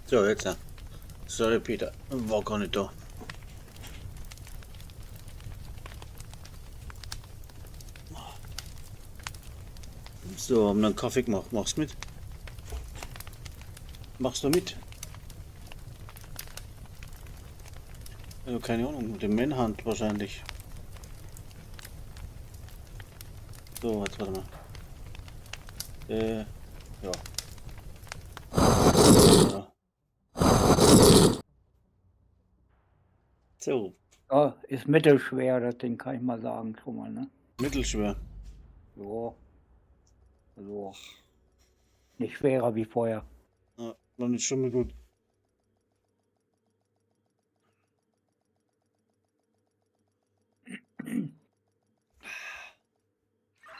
So, jetzt. Sorry, Peter. War gar nicht da. So, haben einen Kaffee gemacht. Machst du mit? Machst du mit? Also keine Ahnung, den Manhunt wahrscheinlich. So, jetzt warte mal. Ja. Ja. So. Ja, ist mittelschwer, das Ding kann ich mal sagen schon mal, ne? Mittelschwer. Ja. Also nicht schwerer wie vorher. Ja, dann ist schon mal gut.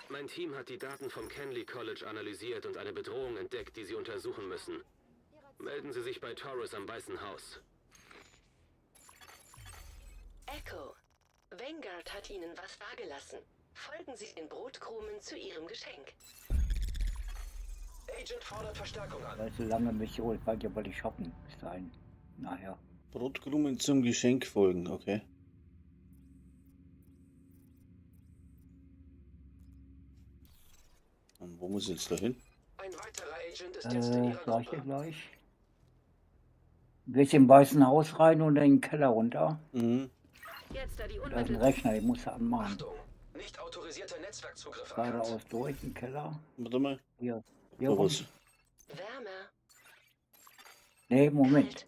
Mein Team hat die Daten vom Kenley College analysiert und eine Bedrohung entdeckt, die sie untersuchen müssen. Melden Sie sich bei Torres am Weißen Haus. Echo, Vanguard hat Ihnen was dagelassen. Folgen Sie den Brotkrumen zu Ihrem Geschenk. Agent fordert Verstärkung an. Das ist eine lange Mission, ich weiß nicht, ob wir die schaffen bis dahin. Nachher. Brotkrumen zum Geschenk folgen, okay. Und wo muss ich jetzt da hin? Ein weiterer Agent ist jetzt in Ihrer Sag ich dir Gruppe. gleich. Gehst im Weißen Haus rein und in den Keller runter. Mhm. Jetzt, da die Da ist ein Rechner, den musst du anmachen. Achtung, nicht autorisierte Netzwerkzugriff erkannt. Geradeaus durch den Keller. Warte mal. Hier. Hier Da rum. was. Wärmer. Nee, Moment. Kalt.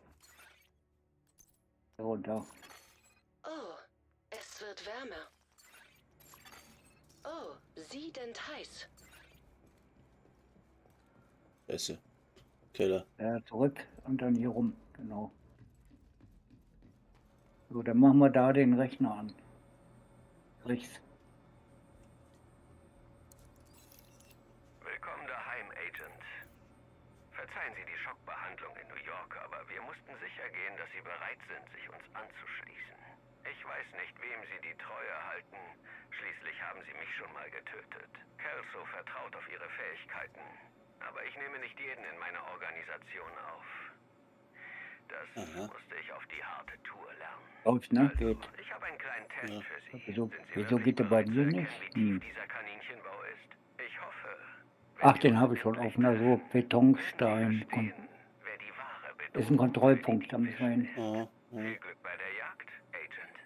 Hier runter. Oh, es wird wärmer. Oh, siedend heiß. Scheiße. Keller. Ja, zurück und dann hier rum, genau. So, dann machen wir da den Rechner an. Rechts. Willkommen daheim, Agent. Verzeihen Sie die Schockbehandlung in New York, aber wir mussten sicher gehen, dass Sie bereit sind, sich uns anzuschließen. Ich weiß nicht, wem Sie die Treue halten. Schließlich haben Sie mich schon mal getötet. Kelso vertraut auf Ihre Fähigkeiten. Aber ich nehme nicht jeden in meine Organisation auf. Das Aha. musste ich auf die harte Tour lernen. Läuft, ne? Also, Geht. ich habe einen kleinen Test Ja. für Sie. Wieso, Sind Sie wieso wirklich geht der bei bereit zu dir erkennen, nicht? wie tief Hm. dieser Kaninchenbau ist? Ich hoffe, wenn Ach, wir den uns habe ich schon endlich offen. Also treffen, Betonstein. werden Sie verstehen, wer die wahre Ist ein Bedrohung für die Kontrollpunkt, da müssen wir hin. Aha, ja. Viel Glück bei der Jagd, Agent.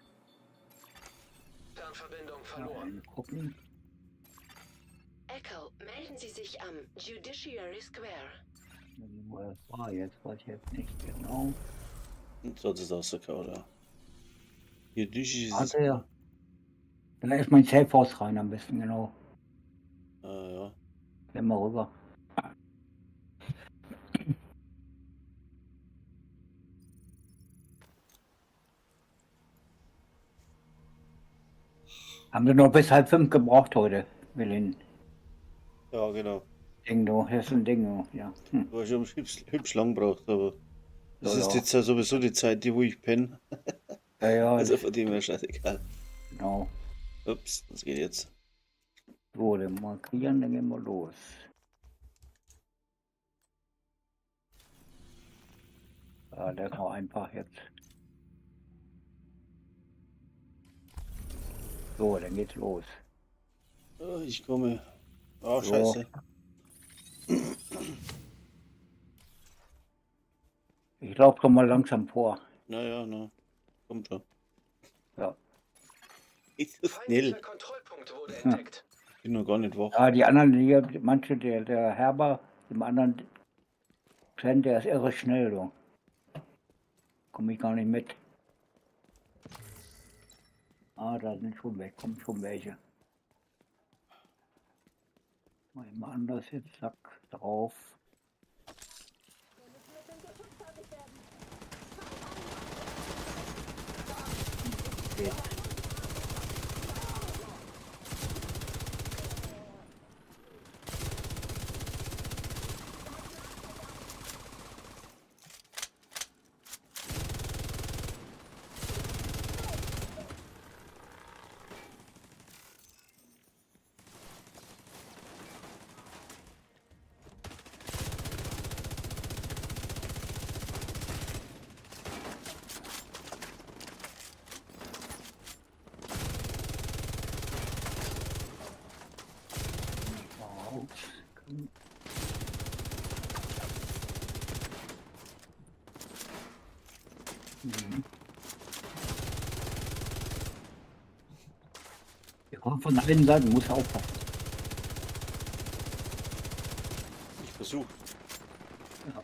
Fernverbindung Ja, verloren. mal gucken. Echo, melden Sie sich am Judiciary Square. Wo das war jetzt, weiß ich jetzt nicht genau. Und so hat es rausgehauen, ja. Hier, die ist Warte, ja. Dann ist mein Safe House rein am besten, genau. Ah, ja. Gehen wir rüber. Haben sie noch bis 4:30 gebraucht heute, Willen. Ja, genau. Ding, du, das ist ein Ding, du, ja. Hm. War schon hübsch, hübsch lang braucht, aber das Ja, ist ja. jetzt ja sowieso die Zeit, die wo ich penne. Ja, ja, Also von dem her scheißegal. genau. Ups, das geht jetzt. So, dann markieren, dann gehen wir los. Ja, das ist noch einfach jetzt. So, dann geht's los. Oh, ich komme. Oh, So. scheiße. Ich laufe doch mal langsam vor. Naja, na. Kommt schon. Ja. Ist so schnell. Feindlicher Kontrollpunkt wurde entdeckt. Ich bin noch gar nicht wach. Ja, die anderen hier, manche, der Herber, dem anderen Clan, der ist irre schnell, du. Komme ich gar nicht mit. Ah, da sind schon welche, kommen schon welche. Mach ich mal anders jetzt, zack, drauf. Okay. Wir kommen von allen Seiten, muss er aufpassen. Ich versuche. Ja.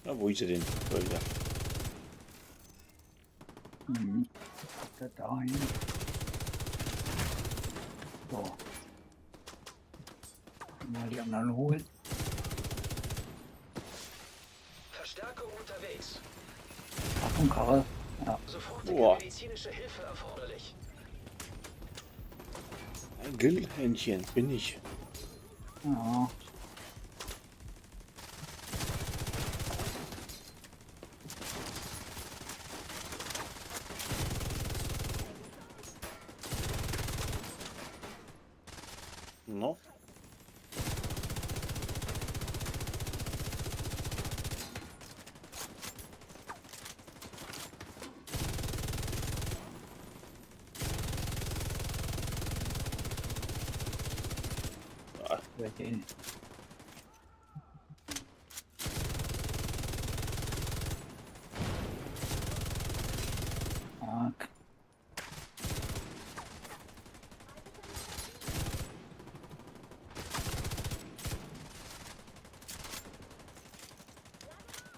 Na, wo ist er denn? Da wieder. Mhm. Da dahin. So. Mal die anderen holen. Verstärkung unterwegs. Achtung, Karre. Ja. Sofortige Boah. medizinische Hilfe erforderlich. Ein Grillhähnchen bin ich. Ja. No? Den. Ah,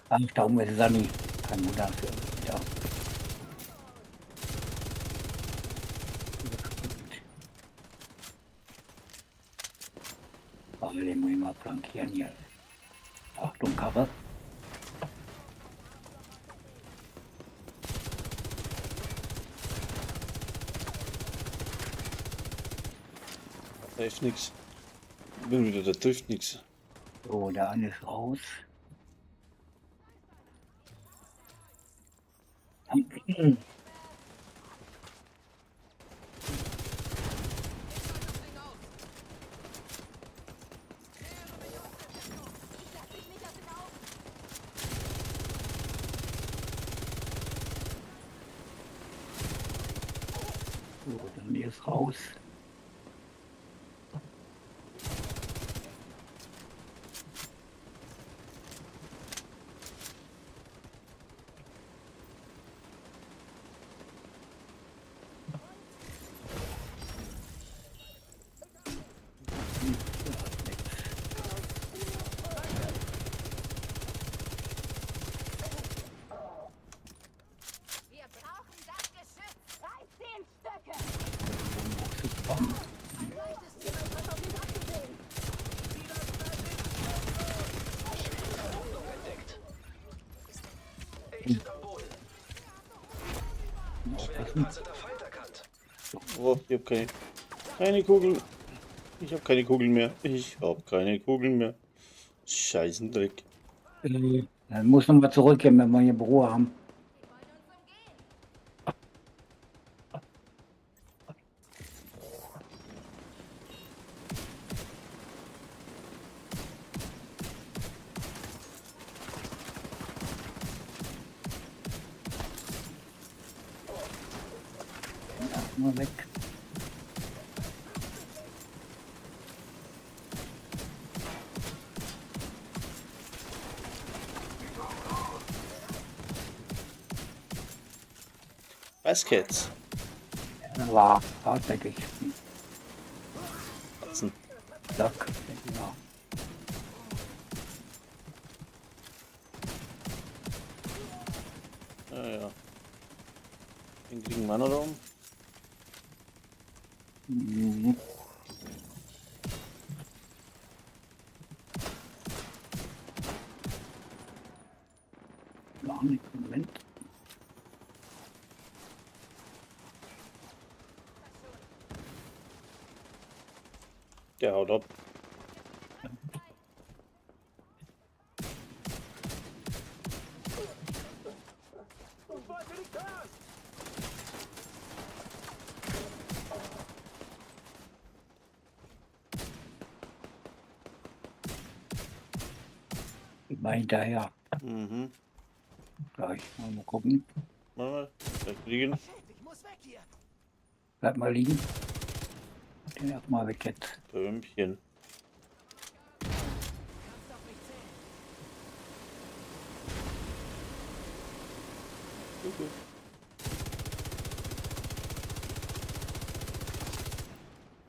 Ach, da oben ist Sunny. Kein Wunder für. Ja. Aber den muss ich mal flankieren hier. Achtung, Karre. Trifft nix. Bin wieder, da trifft nix. So, der eine ist raus. So, dann ist raus. Wir brauchen das Geschütz. 13 Stöcke. Ein leichtes Jemand hat auf mich abgesehen. Schwere Verwundung entdeckt. Agent am Boden. Schwer gepanzerter Feind erkannt. Oh, ich hab keine Kugeln. Ich hab keine Kugeln mehr. Ich hab keine Kugeln mehr. Scheißendreck. Dann muss nochmal zurückgehen, wenn wir hier Büro haben. Erstmal weg. Baskets. War hartnäckig. Katzen. Sack. Ja. Ja, ja. Den kriegen wir noch da um. Mhm. Gar nicht. Moment. Der haut ab. Geht mal hinterher. Mhm. Gleich. Mal gucken. Warte mal. Vielleicht liegen. Bleib mal liegen. Den erstmal weg jetzt. Böhmchen. Gut.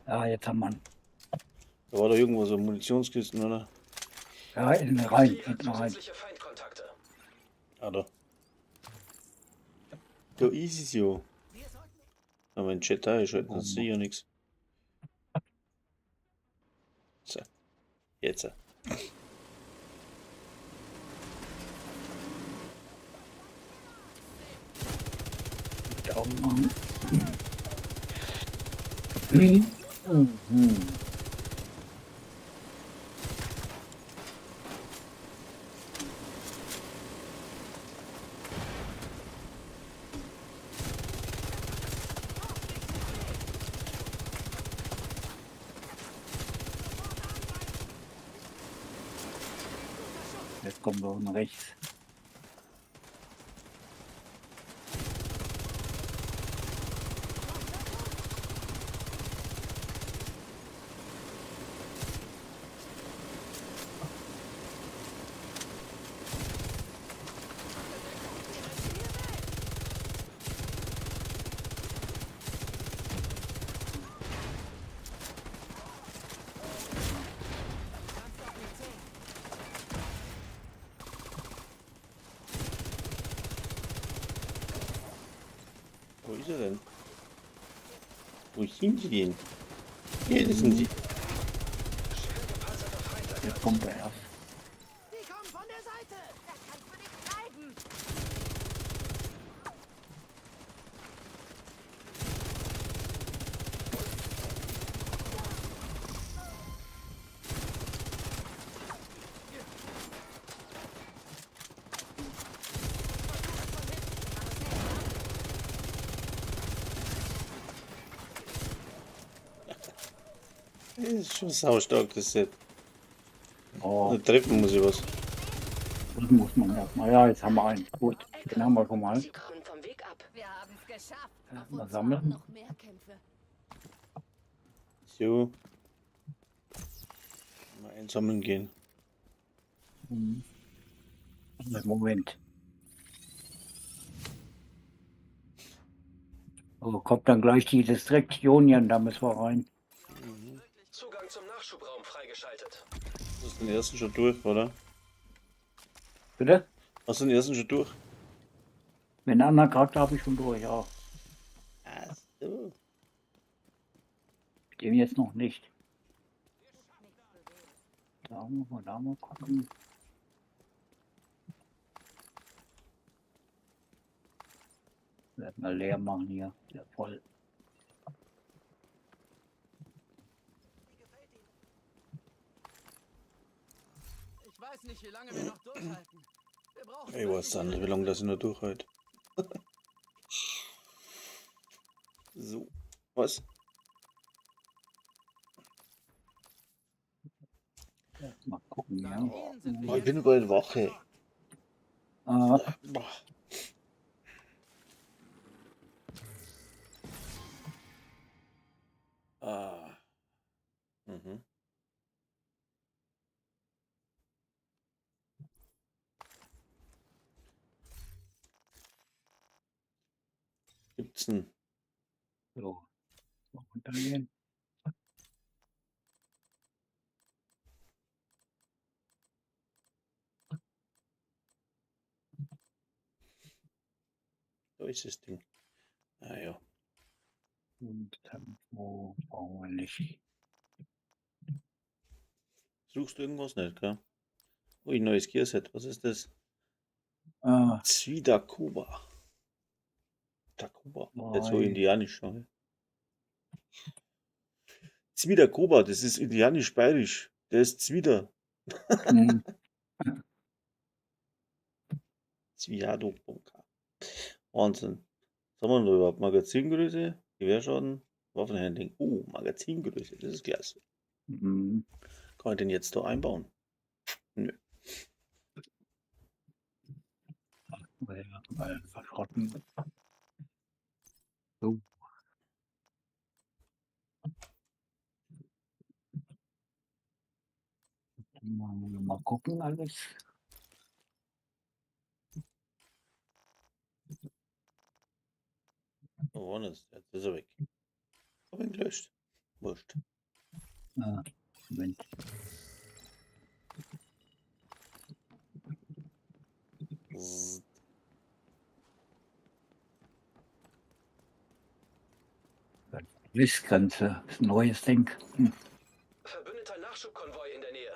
Ja, jetzt haben wir ihn. Da war doch irgendwo so Munitionskisten, oder? Ja, hinten rein, hinten rein. Ah, da. Da ist es ja. Aber mein Chat da ist halt, das sehe ich ja nichts. So. Jetzt. Daumen machen. Mhm. Jetzt kommen wir unten rechts. Wo ist er denn? Wo sind sie denn? Hier sind sie. Jetzt kommt er erst. Die kommen von der Seite! Da kannst du nicht bleiben! Das ist schon saustark, das Set. Oh, Da treffen muss ich was. das muss man erstmal. Ja, jetzt haben wir einen. Gut, den haben wir schon mal. Sie kommen vom Weg ab. Wir haben es geschafft. Ja, Auf mal uns sammeln. warten noch mehr Kämpfe. So. Mal einsammeln gehen. Mhm. Moment. Oh, kommt dann gleich die District Union, da müssen wir rein. Zugang zum Nachschubraum freigeschaltet. Hast du den ersten schon durch, oder? Bitte? Hast du den ersten schon durch? Mit einem anderen Charakter habe ich schon durch, ja. Ach so. Mit dem jetzt noch nicht. Da muss man da mal gucken. Werden wir leer machen hier. Ja, voll. Ich weiß nicht, wie lange wir noch durchhalten. Wir brauchen Ich weiß dann nicht, wie lange das ich noch durchhalte. So. Was? Mal gucken, ja. Oh, ich bin bald Wache. Ah, Boah. Ah. Mhm. Gibt's denn? so. Mal runtergehen. Da ist das Ding. Ah ja. Und Tempo brauchen wir nicht. Suchst du irgendwas nicht, gell? Ui, neues Gearset. Was ist das? Ah, Zwidakuba. Takuba. Jetzt so Oi. indianisch. Ne? Zwidakuba, das ist indianisch-bayerisch. Der ist Zwider. hm, Zwiado Bunker. Wahnsinn. Was haben wir denn da überhaupt? Magazingröße, Gewehrschaden, Waffenhandling. Oh, Magazingröße, das ist klasse. hm. Kann ich den jetzt da einbauen? Nö. Ja, mal verschrotten. So. Mal gucken alles. Wo war das? Jetzt ist er weg. Hab ihn gelöscht. Wurscht. Ah, Moment. Zzz. Wissgrenze ist ein neues Ding. Hm. Verbündeter Nachschubkonvoi in der Nähe.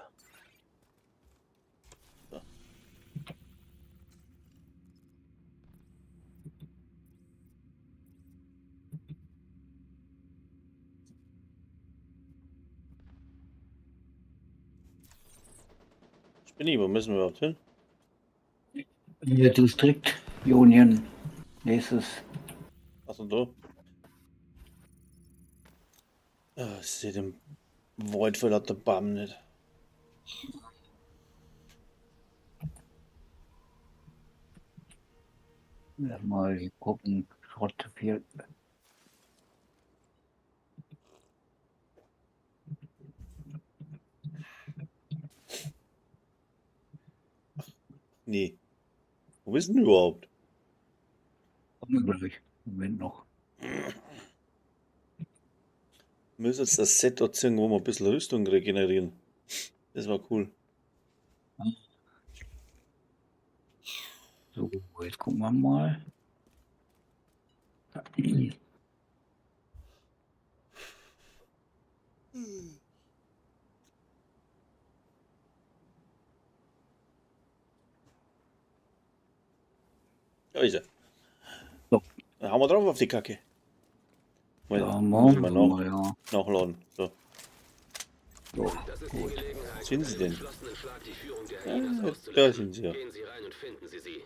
Spinni, wo müssen wir überhaupt hin? Hier Distrikt Union. Nächstes. Achso, da. Ah, ich sehe den Wald vor lauter Baum nicht. Ja, mal gucken. Schrott viel. Nee. Wo bist du denn überhaupt? Kommen wir gleich. Moment noch. Wir müssen jetzt das Set dort ziehen, wo wir ein bisschen Rüstung regenerieren. Das war cool. So, jetzt gucken wir mal. Da ist er. So. Dann hauen wir drauf auf die Kacke. Mal, Ja, muss ich morgen mal mal, ja. nachladen. So. So, Das ist die gut. Gelegenheit, Sind sie mit einem denn? entschlossenen Schlag die Führung der Ja, Hyenas da auszulöschen. sind sie ja. Gehen Sie rein und finden Sie sie.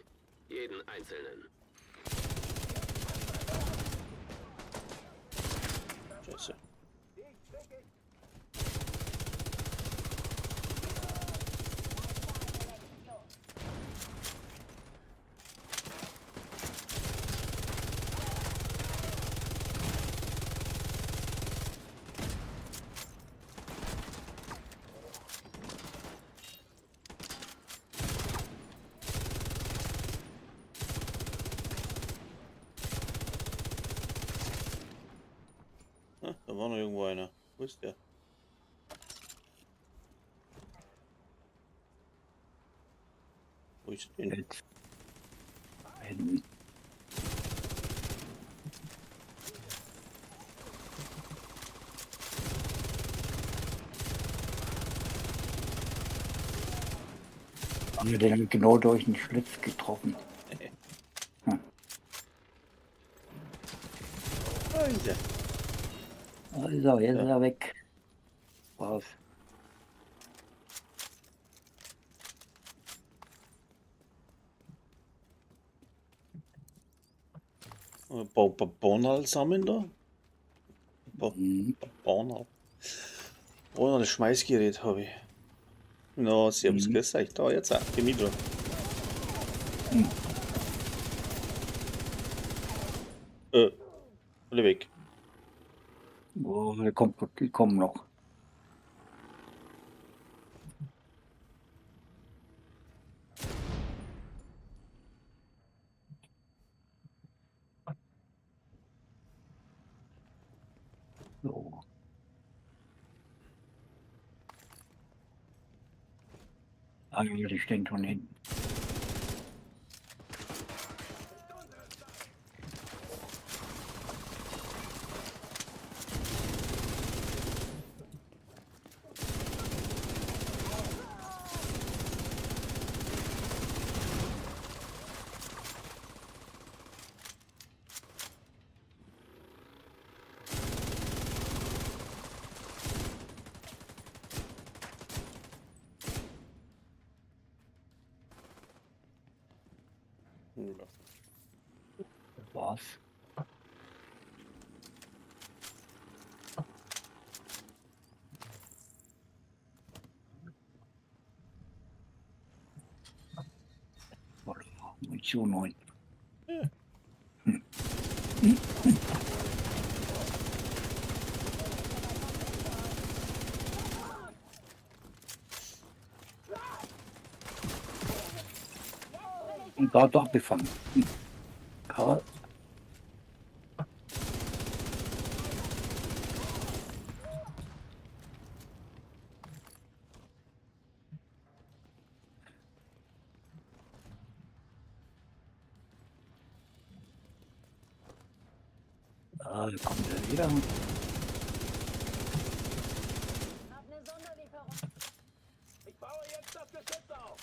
Jeden einzelnen. Scheiße. Ah, da war noch irgendwo einer. Wo ist der? Wo ist denn? Jetzt. Hinten. Haben wir den genau durch den Schlitz getroffen. Da ist er. Also, jetzt ist er weg. Raus. Ein paar Bonal sammeln da. Mhm. Bonal. Bonal Schmeißgerät habe ich. Na, servus, Mhm. grüß euch. Da, jetzt auch. Geh mit dran. Mhm. Alle weg. Oh, der kommt, die kommen noch. So. Ah, ja, die stehen schon hinten. Ja. Das war's. Munition 9. Ja. Und da doch abgefangen. Karl. Ah, da kommt er wieder. Ich baue jetzt das Geschütz auf.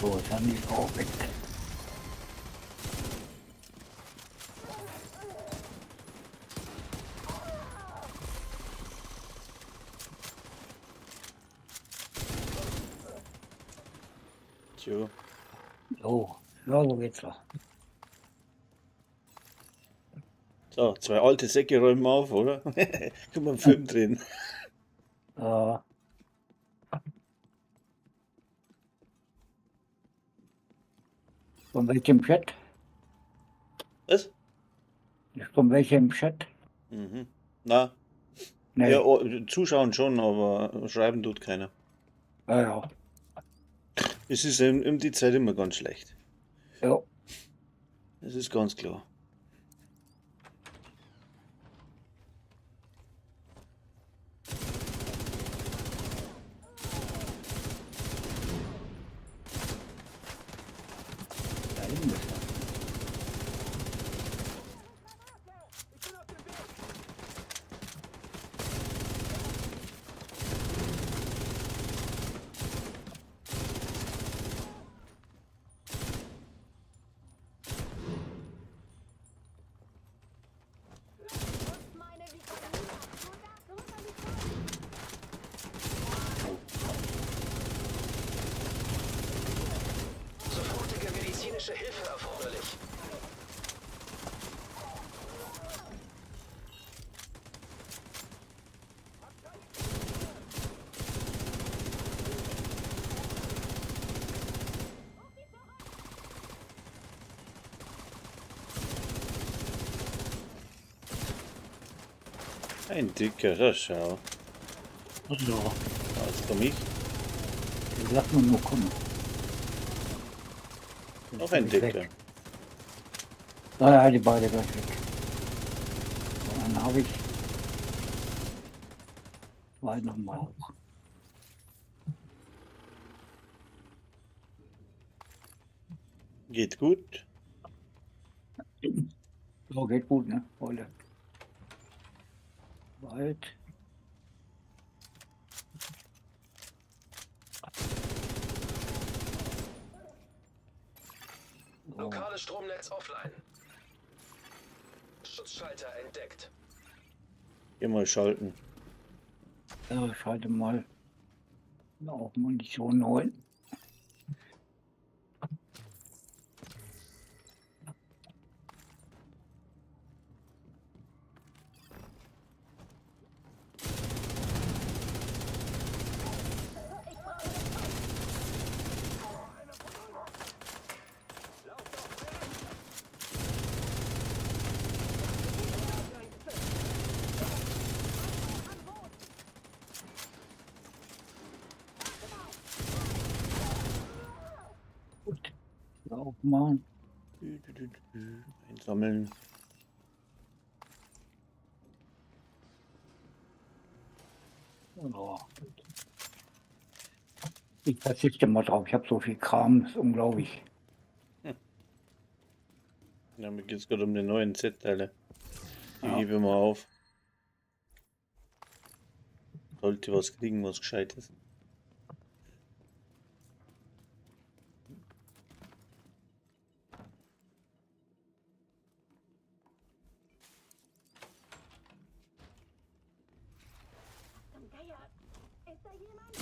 So, jetzt haben die auch weg. Tja. So, ja, so geht's doch. So, zwei alte Säcke räumen auf, oder? Können wir einen Film drehen. Von welchem Chat? Was? Von welchem Chat? Mhm. Na, Nee. ja, oh, zuschauen schon, aber schreiben tut keiner. Ja, ja. Es ist um die Zeit immer ganz schlecht. Ja. Das ist ganz klar. Da hinten ist er. Sofortige medizinische Hilfe erforderlich. Ein dicker, das schau. So, Jetzt komm ich. den lassen wir nur kommen. Noch ein Weg. dicker. Ja, ja, die beide gleich weg. So, dann habe ich zwei nochmal hoch. Geht gut. So, geht gut, ne? Heute. Weit. So. Lokales Stromnetz offline. Schutzschalter entdeckt. Geh mal schalten. Ja, schalte mal auch Munition holen. Gut. Aufmachen. Einsammeln. Ja. Ich verzichte mal drauf. Ich habe so viel Kram, das ist unglaublich. Ja, mir geht es gerade um die neuen Z-Teile. Die Ja. hebe ich mal auf. Sollte was kriegen, was Gescheites. Zum Geier. Ist da jemand?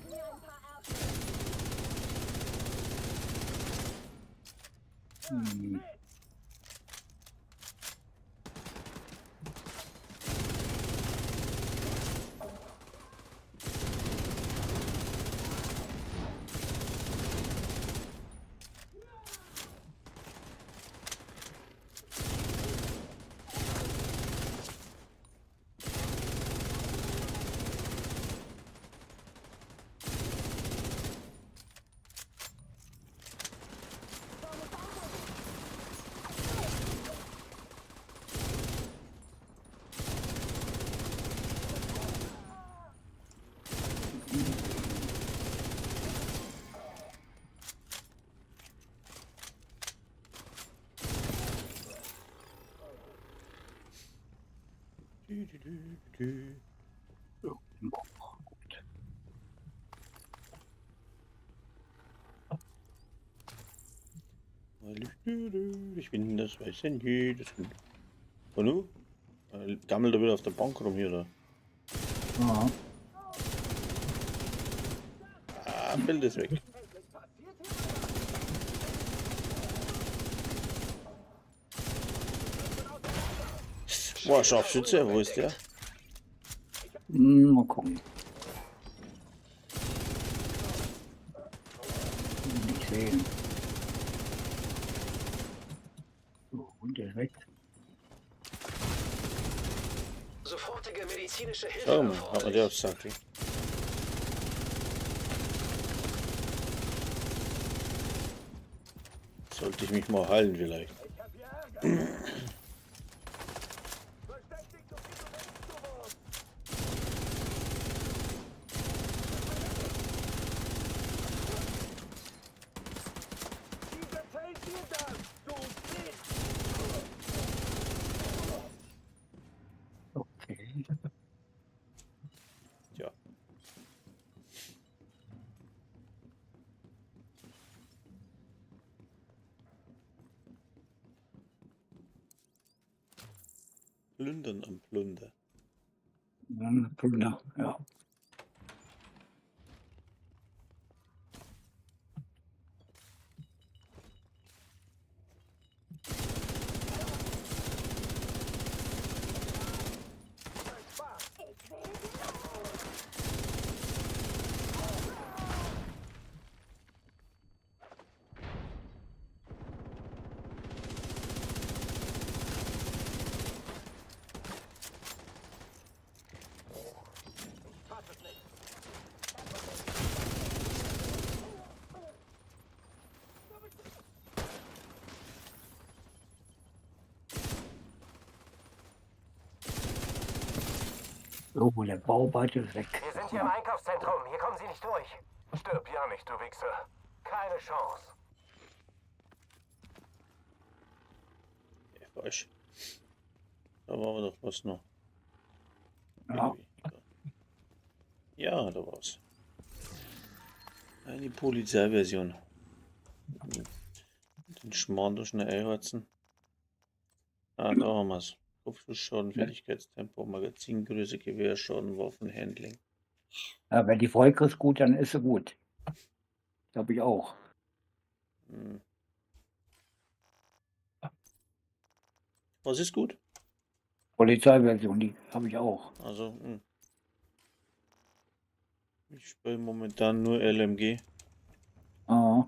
Mir ein paar Erbsen. Hm. Dü, dü, dü, dü. Ja, gut. Ich bin das weiß ja jedes Kind. Und du? Gammelt er wieder auf der Bank rum hier, da. Ja. Ah, Bild ist weg. Boah, Scharfschütze, wo ist der? Mal gucken. Nicht sehen. So, und der ist weg. Sofortige medizinische Hilfe Schau mal, hat man erforderlich. der aufs Sackel. Sollte ich mich mal heilen vielleicht. Ich hab hier Ärger. Versteck dich, so viel du willst, du Wurm. Wie gefällt dir das, du Bitch? Okay. Tja. Plündern am Plunder. Plunder, ja. So, der Bauarbeiter ist weg. Wir sind hier im Einkaufszentrum. Hier kommen Sie nicht durch. Stirb ja nicht, du Wichser. Keine Chance. Ja, falsch. Da war aber doch was noch. Ja. Ja, da war's. Eine Polizeiversion. Den Schmarrn da schnell einheizen. Ah, da haben wir's. Kopfschussschaden, Fertigkeitstempo, Magazingröße, Gewehrschaden, Waffenhandling. Ja, wenn die Wolke ist gut, dann ist sie gut. Glaube ich auch. Hm. Was ist gut? Polizeiversion, die habe ich auch. Also, Ich spiele momentan nur LMG. Ah.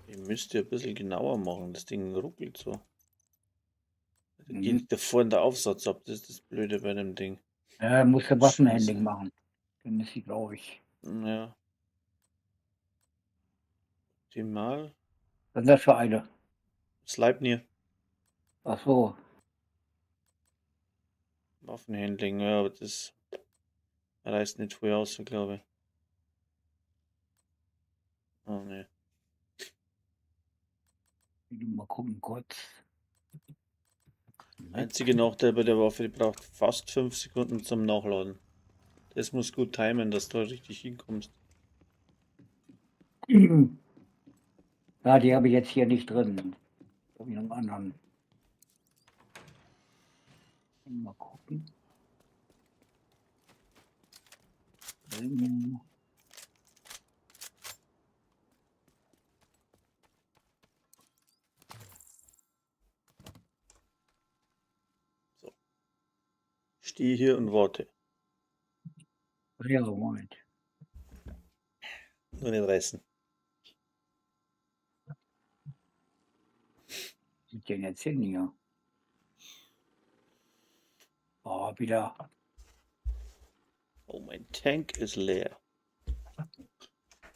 Ich müsste ein bisschen genauer machen, das Ding ruckelt so. Da Mhm. geht da vorne der Aufsatz ab, das ist das Blöde bei dem Ding. Ja, musst du Scheiße. Waffenhandling machen. Dann ist sie, glaube ich. Ja. Optimal. Was ist das für eine? Sleipnir. Ach so. Waffenhandling, ja, aber das reißt nicht früh aus, glaube ich. Oh ne. Mal gucken kurz. Einzige Nachteil bei der Waffe, die braucht fast 5 Sekunden zum Nachladen. Das muss gut timen, dass du da richtig hinkommst. Ja, die habe ich jetzt hier nicht drin. Habe ich noch einen anderen. Mal gucken. So. Stehe hier und warte. Ja, Moment. Nur nicht reißen. Was denn jetzt hin hier? Oh, wieder. Oh, mein Tank ist leer.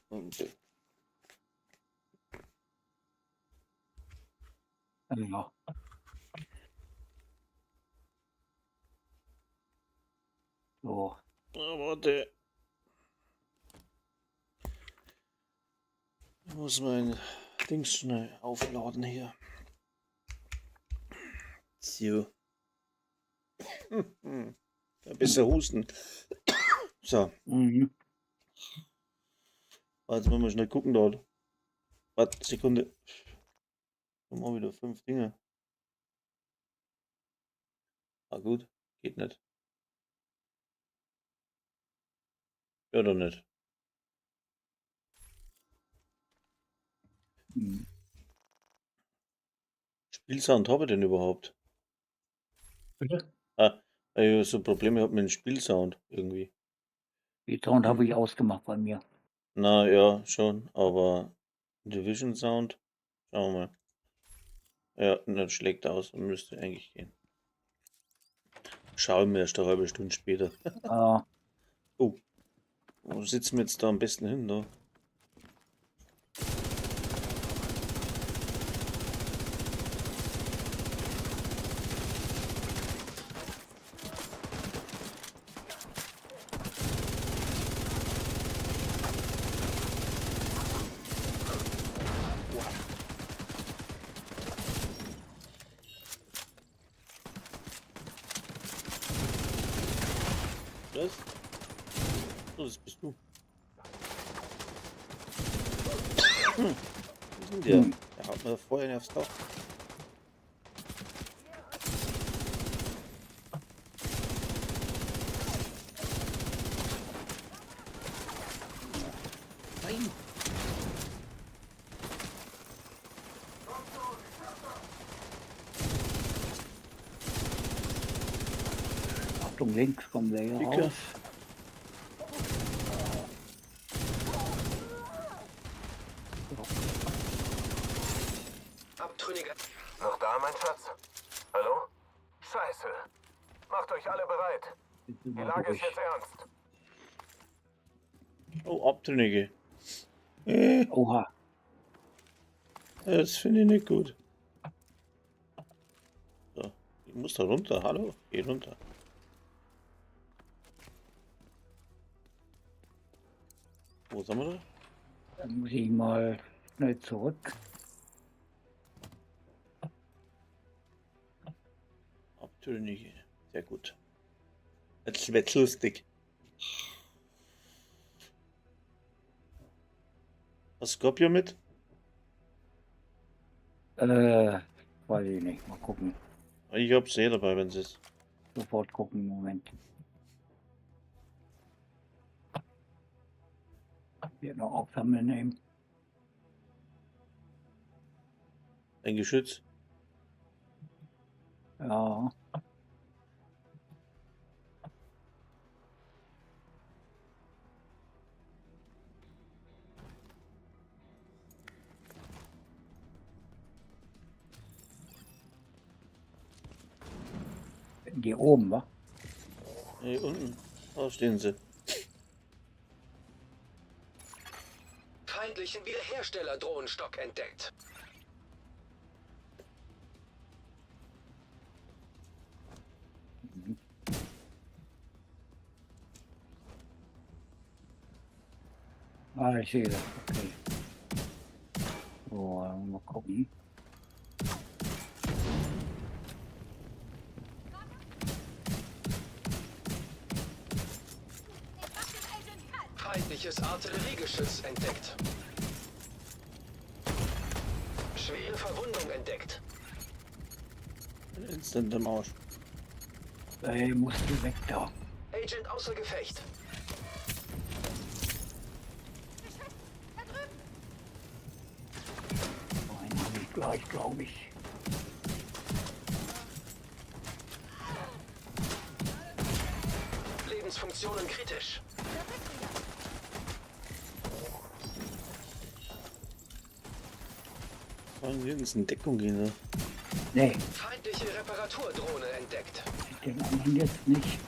Und ja. So. Oh, warte. Ich muss mein Ding schnell aufladen hier. So. Ein bisschen husten. So. Mhm. Jetzt müssen wir schnell gucken dort. Warte, Sekunde. Haben wir wieder 5 Dinge. Ah gut, geht nicht. Ja, doch nicht. Mhm. Spielsound habe ich denn überhaupt? Bitte? Ah, weil ich so Probleme habe mit dem Spielsound irgendwie. Die Sound habe ich ausgemacht bei mir. Na ja, schon, aber Division Sound, schauen wir mal. Ja, und dann schlägt er aus und müsste eigentlich gehen. Schauen wir erst eine halbe Stunde später. Ah. Oh. Wo sitzen wir jetzt da am besten hin, da? Was? Oh, das bist du. Wo ist denn der? Hm. Der haut mir vorher aufs Dach. Nein! Achtung, links kommen wir hier Dicke. raus. Abtrünniger. Noch da, mein Schatz? Hallo? Scheiße. Macht euch alle bereit. Jetzt sind Die wir Lage ist durch. jetzt ernst. Oh, Abtrünnige. Oha. Das finde ich nicht gut. So, ich muss da runter. Hallo? Geh runter. Wo sind wir da? Dann muss ich mal schnell zurück. Abtrünnige. Sehr gut. Jetzt wird's lustig. Hast du Scorpio mit? Weiß ich nicht. Mal gucken. Ich hab's eh dabei, wenn's ist. Sofort gucken, Moment. Hier noch aufsammeln nehmen. Ein Geschütz. Ja. Die oben, wa? Hier unten. Da stehen sie. Feindlichen Wiederhersteller-Drohnenstock entdeckt. Ah, ich sehe das. Okay. So, mal gucken. Feindliches Artilleriegeschütz entdeckt. Schwere Verwundung entdeckt. Instant im Arsch. Ey, musst du weg da. Agent außer Gefecht. Einen habe ich gleich, glaube ich. Lebensfunktionen kritisch. Wollen nirgends in Deckung gehen, ne? Nee, Feindliche Reparaturdrohne entdeckt. den anderen jetzt nicht.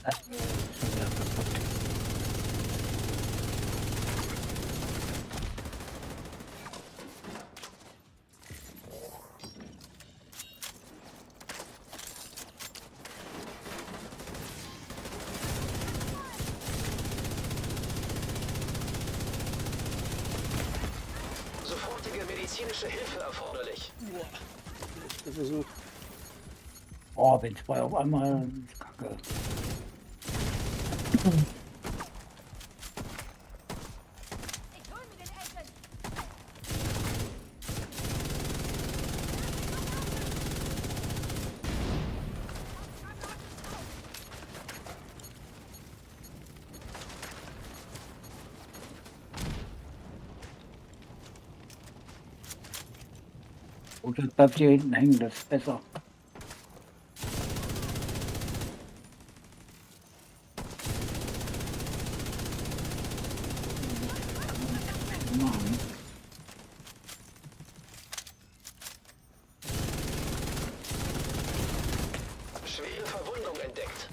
Ah, schon wieder kaputt. Sofortige medizinische Hilfe erforderlich. Der Versuch. Oh, wenn zwei auf einmal, ist kacke. Ich hol mir den Agent. Und das bleibt hier hinten hängen, das ist besser. Machen. Schwere Verwundung entdeckt.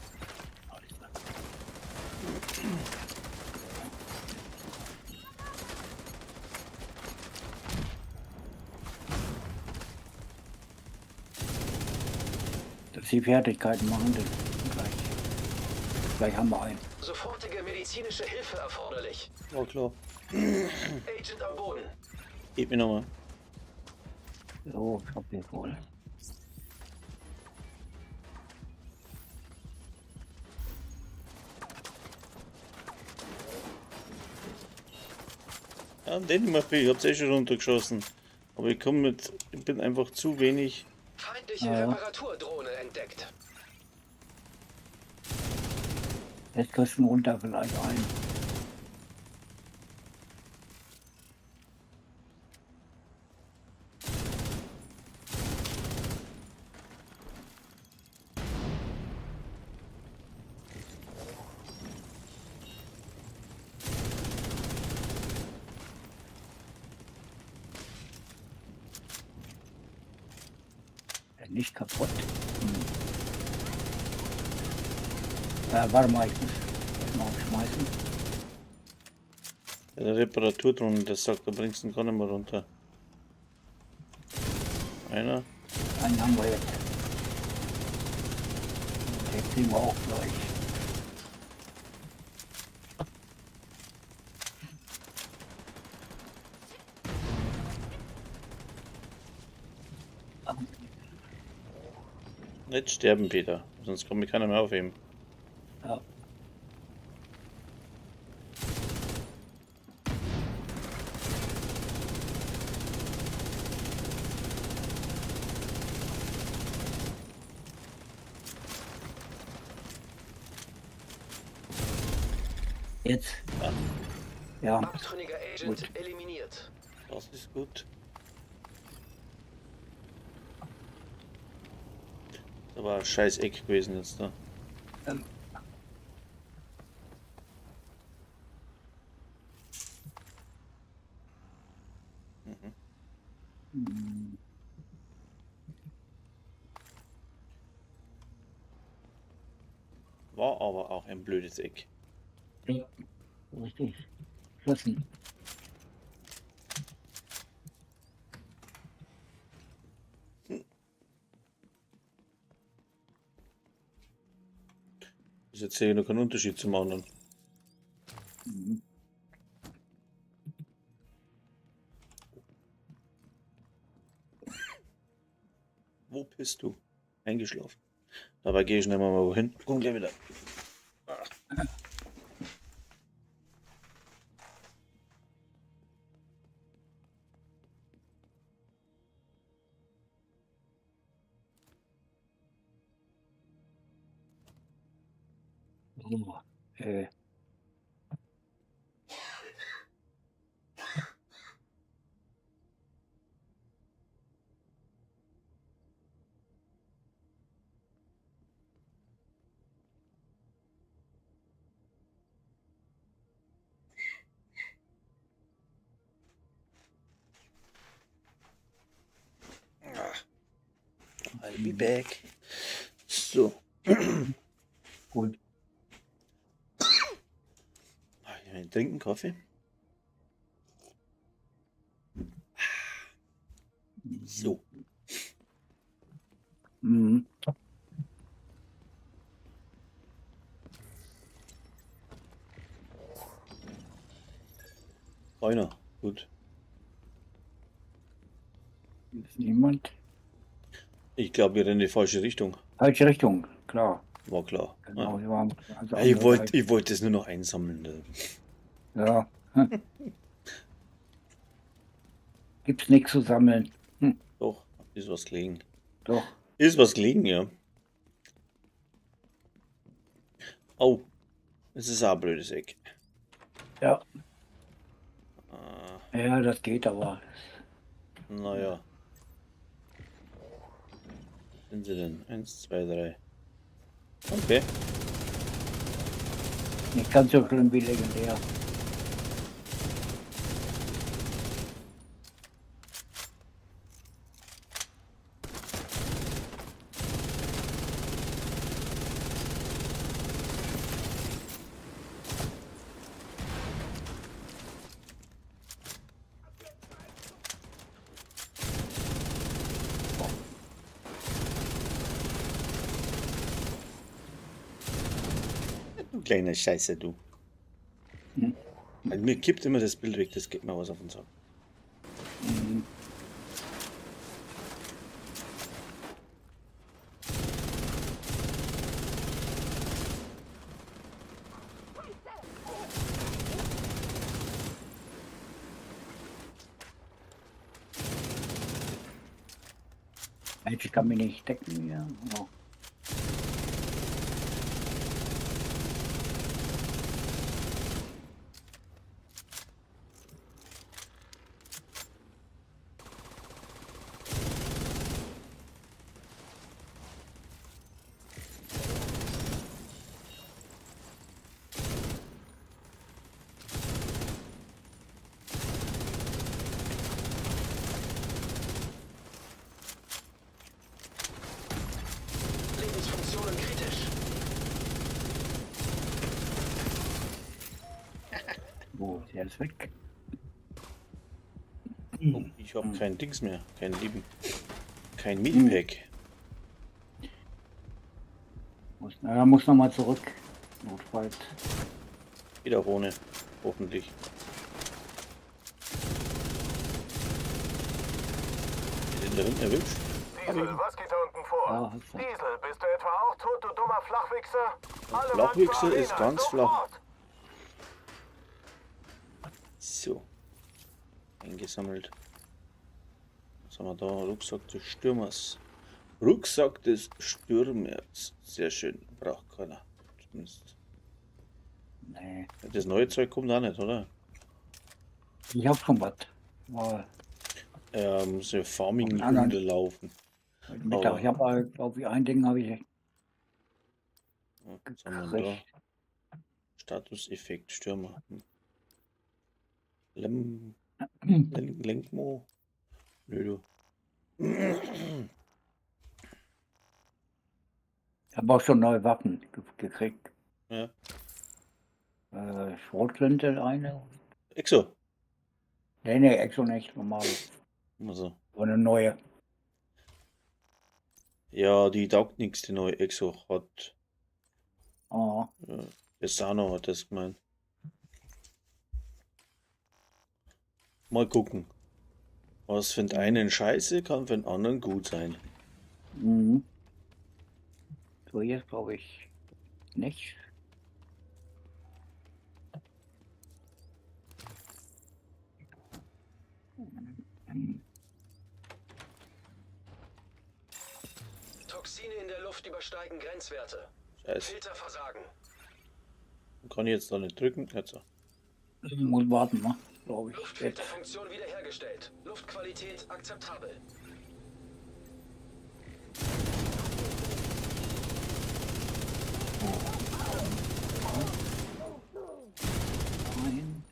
Dass sie Fertigkeiten machen, das gleich. Gleich haben wir einen. Sofortige medizinische Hilfe erforderlich. War klar. Agent am Boden. Gib mir nochmal. So, ich hab jetzt wohl. Ja, den mach ich. Ich hab's eh schon runtergeschossen. Aber ich komme mit. Ich bin einfach zu wenig. Feindliche Ja. Reparaturdrohne entdeckt. Jetzt kriegst du ihn runter vielleicht ein. Ja, nicht kaputt. Hm. Warte mal, ich muss das mal aufschmeißen. Ja, der Reparaturdrohne, das sagt, da bringst du ihn gar nicht mehr runter. Einer. Einen haben wir jetzt. Den kriegen wir auch gleich. Nicht sterben, Peter. Sonst kommt mich keiner mehr aufheben. Ja. Jetzt. Ja. Ja, Abtrünniger Agent Gut. eliminiert. Das ist gut. Das war ein scheiß Eck gewesen jetzt da. Mhm. War aber auch ein blödes Eck. Ja, richtig. Fressen. Ist jetzt hier noch kein Unterschied zum anderen. Mhm. Wo bist du? Eingeschlafen. Dabei gehe ich nicht mal wohin. Komm gleich wieder. Oh, I'll be back. So. Gut. Ich trinke einen Kaffee. So. Mhm. Einer. Gut. Ist niemand. Ich glaube, wir rennen in die falsche Richtung. Falsche Richtung, klar. War klar. Genau, Ja. wir waren also Ich andere wollte Seite. ich wollt das nur noch einsammeln. Ne? Ja. Gibt's nichts zu sammeln. Hm. Doch, ist was gelegen. Doch. Ist was gelegen, ja. Oh, es ist auch ein blödes Eck. Ja. Ah. Ja, das geht aber. Naja. Sind sie denn? 1, 2, 3. Okay. Nicht ganz so schlimm wie legendär. Du kleiner Scheiße, du. Hm. Also mir kippt immer das Bild weg, das geht mir was auf den Sack. Mhm. Ich kann mich nicht decken hier. Oh. Lebensfunktionen kritisch. Wo, der ist weg. Oh, ich hab kein Dings mehr, kein Leben. Kein Medipack. Muss, na, muss noch mal zurück. Notfalls. Geht auch ohne, hoffentlich. Wir sind da hinten erwischt. Diesel, was geht da unten vor? Ja, hast du. Diesel, bist du etwa auch tot, du dummer Flachwichser? Alle Mann Flachwichser zur ist Arena, ganz flach. sofort! So. Eingesammelt. Was haben wir da? Rucksack des Stürmers. Rucksack des Stürmers. Sehr schön. Braucht keiner. Zumindest. Nee. Das neue Zeug kommt auch nicht, oder? Ich hab schon was. War Muss ja Farming Nein, nein. runterlaufen. heute Mittag. Aber- Ich hab, glaub ich, ein Ding habe ich Was haben wir denn da? gekriegt. Statuseffekt Stürmer. Lem, Len, Lenkmo. Nö, du. Ich habe auch schon neue Waffen gekriegt. Ja. Schrotflinte eine. Exo. Nee, nee, Exo nicht, normal. Also. Aber eine neue. Ja, die taugt nichts, die neue Exo hat. Oh. Ja, der Sano hat das gemeint. Mal gucken. Was für den einen scheiße, kann für den anderen gut sein. Mhm. So, jetzt glaube ich nicht. Toxine in der Luft übersteigen Grenzwerte. Scheiße. Filterversagen. Kann ich jetzt da nicht drücken? Jetzt. Muss warten, ne? Glaube ich. Jetzt. Luftfilterfunktion wiederhergestellt. Luftqualität akzeptabel. Nein.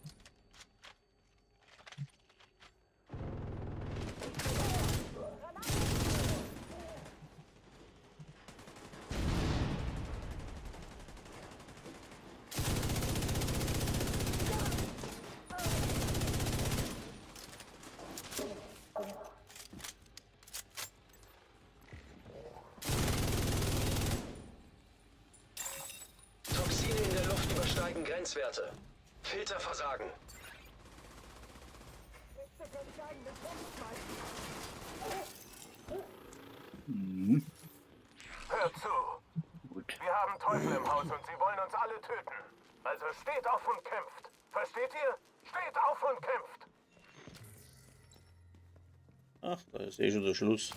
Toxine in der Luft übersteigen Grenzwerte. Filterversagen. Mhm. Hört zu. Gut. Wir haben Teufel im Haus und sie wollen uns alle töten. Also steht auf und kämpft. Versteht ihr? Steht auf und kämpft. Ach, da ist eh schon der Schluss.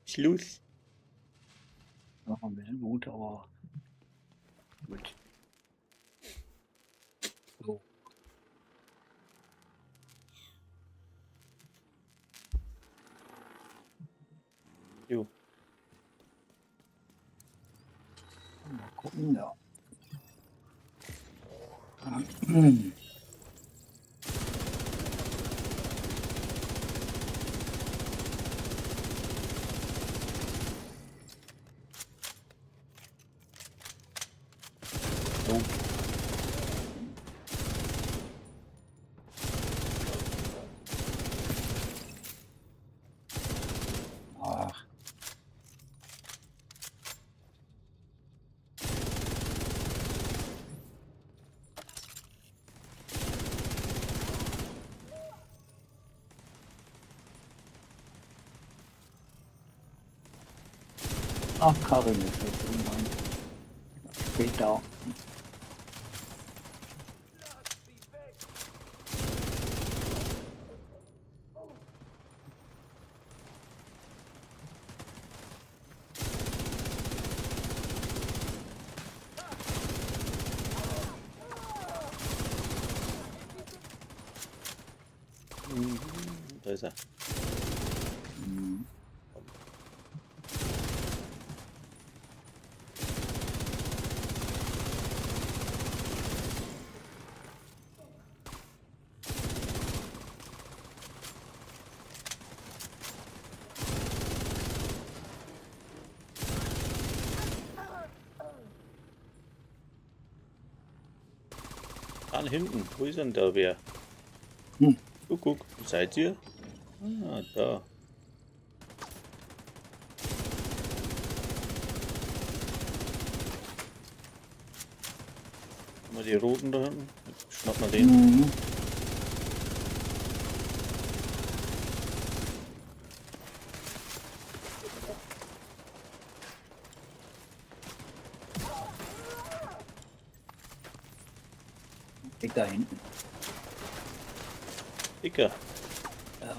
Schluss. Noch ein bisschen gut, aber gut. So. Jo. Mal gucken, ja. So. Ach. Ach, Karin ist jetzt irgendwann später. Da ist er. Mhm. An hinten. Wo ist denn da wer? Hm. Guck, guck. Wo seid ihr? Ah, da. Haben wir die roten da hinten? Schnapp mal den. Mhm. Dick da hinten. Dicker. Ja.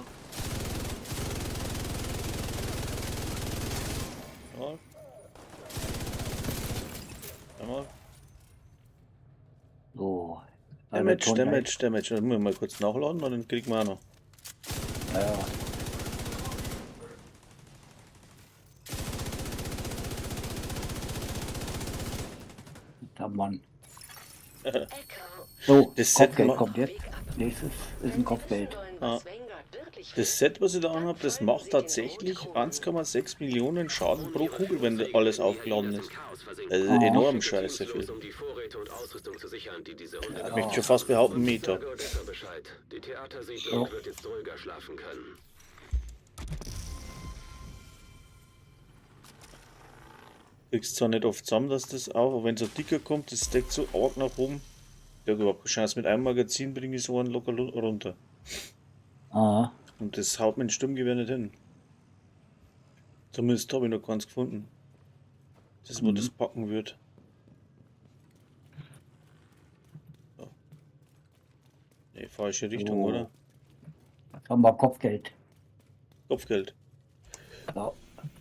Einmal. Einmal. So. Damage, Damage, Damage. Dann müssen wir mal kurz nachladen und dann kriegen wir auch noch. Ja. Da Mann. Echo. So, Das Kopfgeld hätten wir- kommt jetzt. Nächstes ist ein Kopfgeld. Wenn wir wissen wollen, Ah. was Vanguard wirklich wirklich Das Set, was ich da anhab, das macht tatsächlich 1,6 Millionen Schaden pro Kugel, wenn alles aufgeladen ist. Das ist enorm scheiße viel. Um die Vorräte und Ausrüstung zu sichern, die diese Hunde Ich möchte schon fast behaupten, Meter. Sage Odessa Bescheid. Die Theatersiedlung wird jetzt ruhiger schlafen können. Kriegst zwar nicht oft zusammen, dass das auch, aber wenn so dicker kommt, das deckt so arg nach oben. Ich hab überhaupt keine Chance. Mit einem Magazin bringe ich so einen locker runter. Ah. Und das haut mein Sturmgewehr nicht hin. Zumindest habe ich noch keins gefunden. Das, wo das packen wird. So. Ne, falsche Richtung, Oh. oder? Jetzt haben wir Kopfgeld. Kopfgeld. Ja.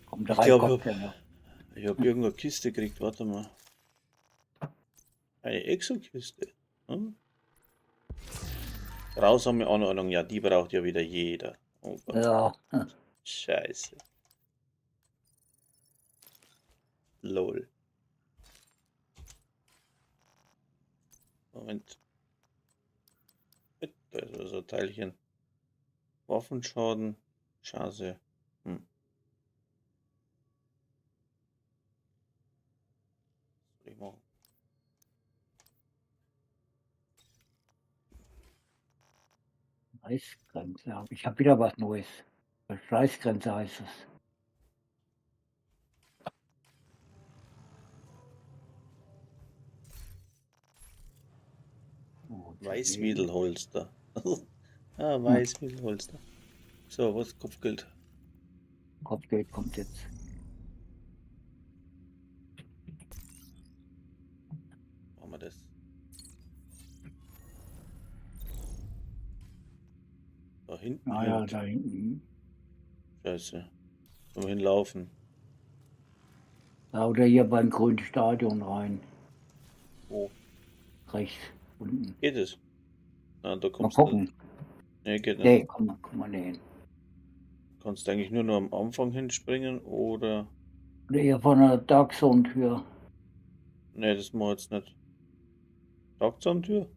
Kommen Ich drei glaube, Kopfgelder. ich habe irgendeine Kiste gekriegt. Warte mal. Eine Exo-Kiste. Hm? Grausame Anordnung. Ja, die braucht ja wieder jeder. Oh Gott. Ja. Scheiße. Lol. Moment. Da ist so ein Teilchen. Waffenschaden. Scheiße. Hm. Was soll ich machen? Reichsgrenze. Ich habe wieder was Neues. Reichsgrenze heißt es. Oh, Weißwedelholster. Ah, Weißwedelholster. So, was Kopfgeld? Kopfgeld kommt jetzt. Machen wir das. Da hinten. Ah ja, hin. da hinten. Scheiße. Sollen wir hinlaufen? Ja, oder hier beim grünen Stadion rein. Wo? Rechts unten. Geht es? Na, da Mal kommst du. gucken. Nee, geht nicht. Nee, komm mal nicht hin. Kannst du eigentlich nur noch am Anfang hinspringen oder. Oder hier von der Dark Zone Tür. Nee, das mach ich jetzt nicht. Dark Zone Tür?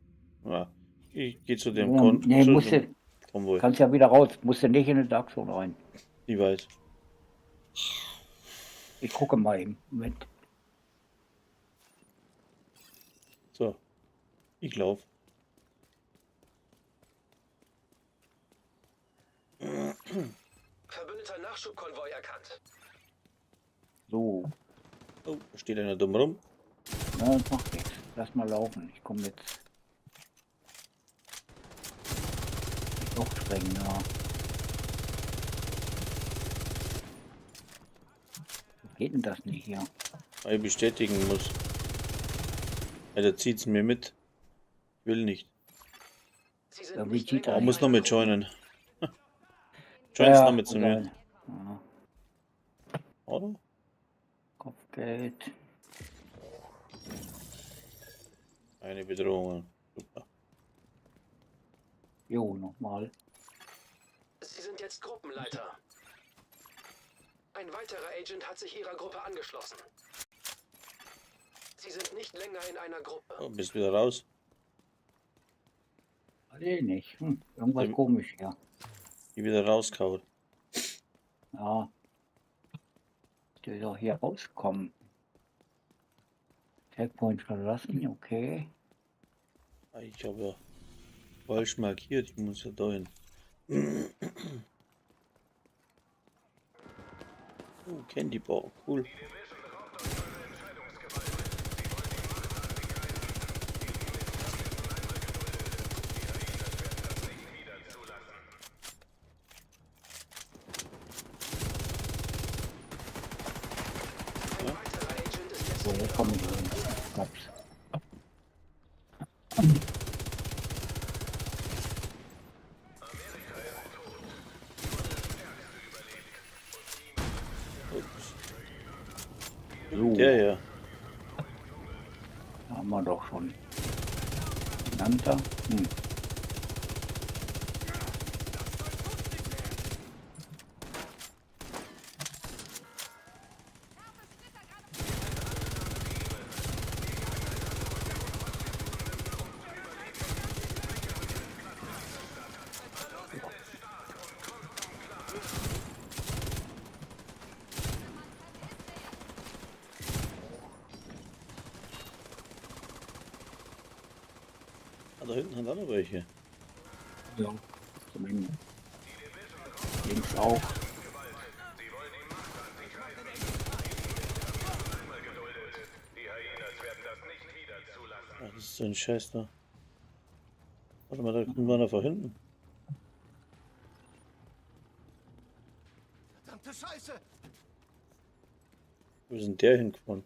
Ja. Ich geh zu dem Ja, Kon nee, zu musst dem du, Konvoi. kannst ja wieder raus. Musst du nicht in die Dark Zone rein. Ich weiß. Ich gucke mal eben. Moment. So. Ich lauf. Verbündeter Nachschubkonvoi erkannt. So. Oh, da steht einer dumm rum. Na, das macht nichts. Lass mal laufen. Ich komme jetzt. Doch sprengen, ja. Wo geht denn das nicht hier? Weil ich bestätigen muss. Ja, der zieht's mir mit. Ich will nicht. Sie sind Ja, wie nicht zieht länger Oh, in muss noch einer mit joinen. Join's Ja, noch mit zu mir. Ja. Oder? Kopfgeld. Eine Bedrohung. Super. Jo, nochmal. Sie sind jetzt Gruppenleiter. Ein weiterer Agent hat sich ihrer Gruppe angeschlossen. Sie sind nicht länger in einer Gruppe. Oh, bist wieder raus. Weiß ich nicht. Irgendwas komisch hier. Ich wieder rauskaut. Ja. Der soll hier rauskommen. Checkpoint verlassen, okay. Ich habe ja falsch markiert. Ich muss ja da hin. Oh, Candy Bar, cool. So, jetzt komme ich rein. Hab's. Ups. So. Der ja. Da haben wir doch schon. Nannter. Da hinten haben auch noch welche. Ja. Zumindest. Links auch. Ach, das ist so ein Scheiß da. Warte mal, da kommt einer von hinten. Verdammte Scheiße! Wo ist denn der hingefahren?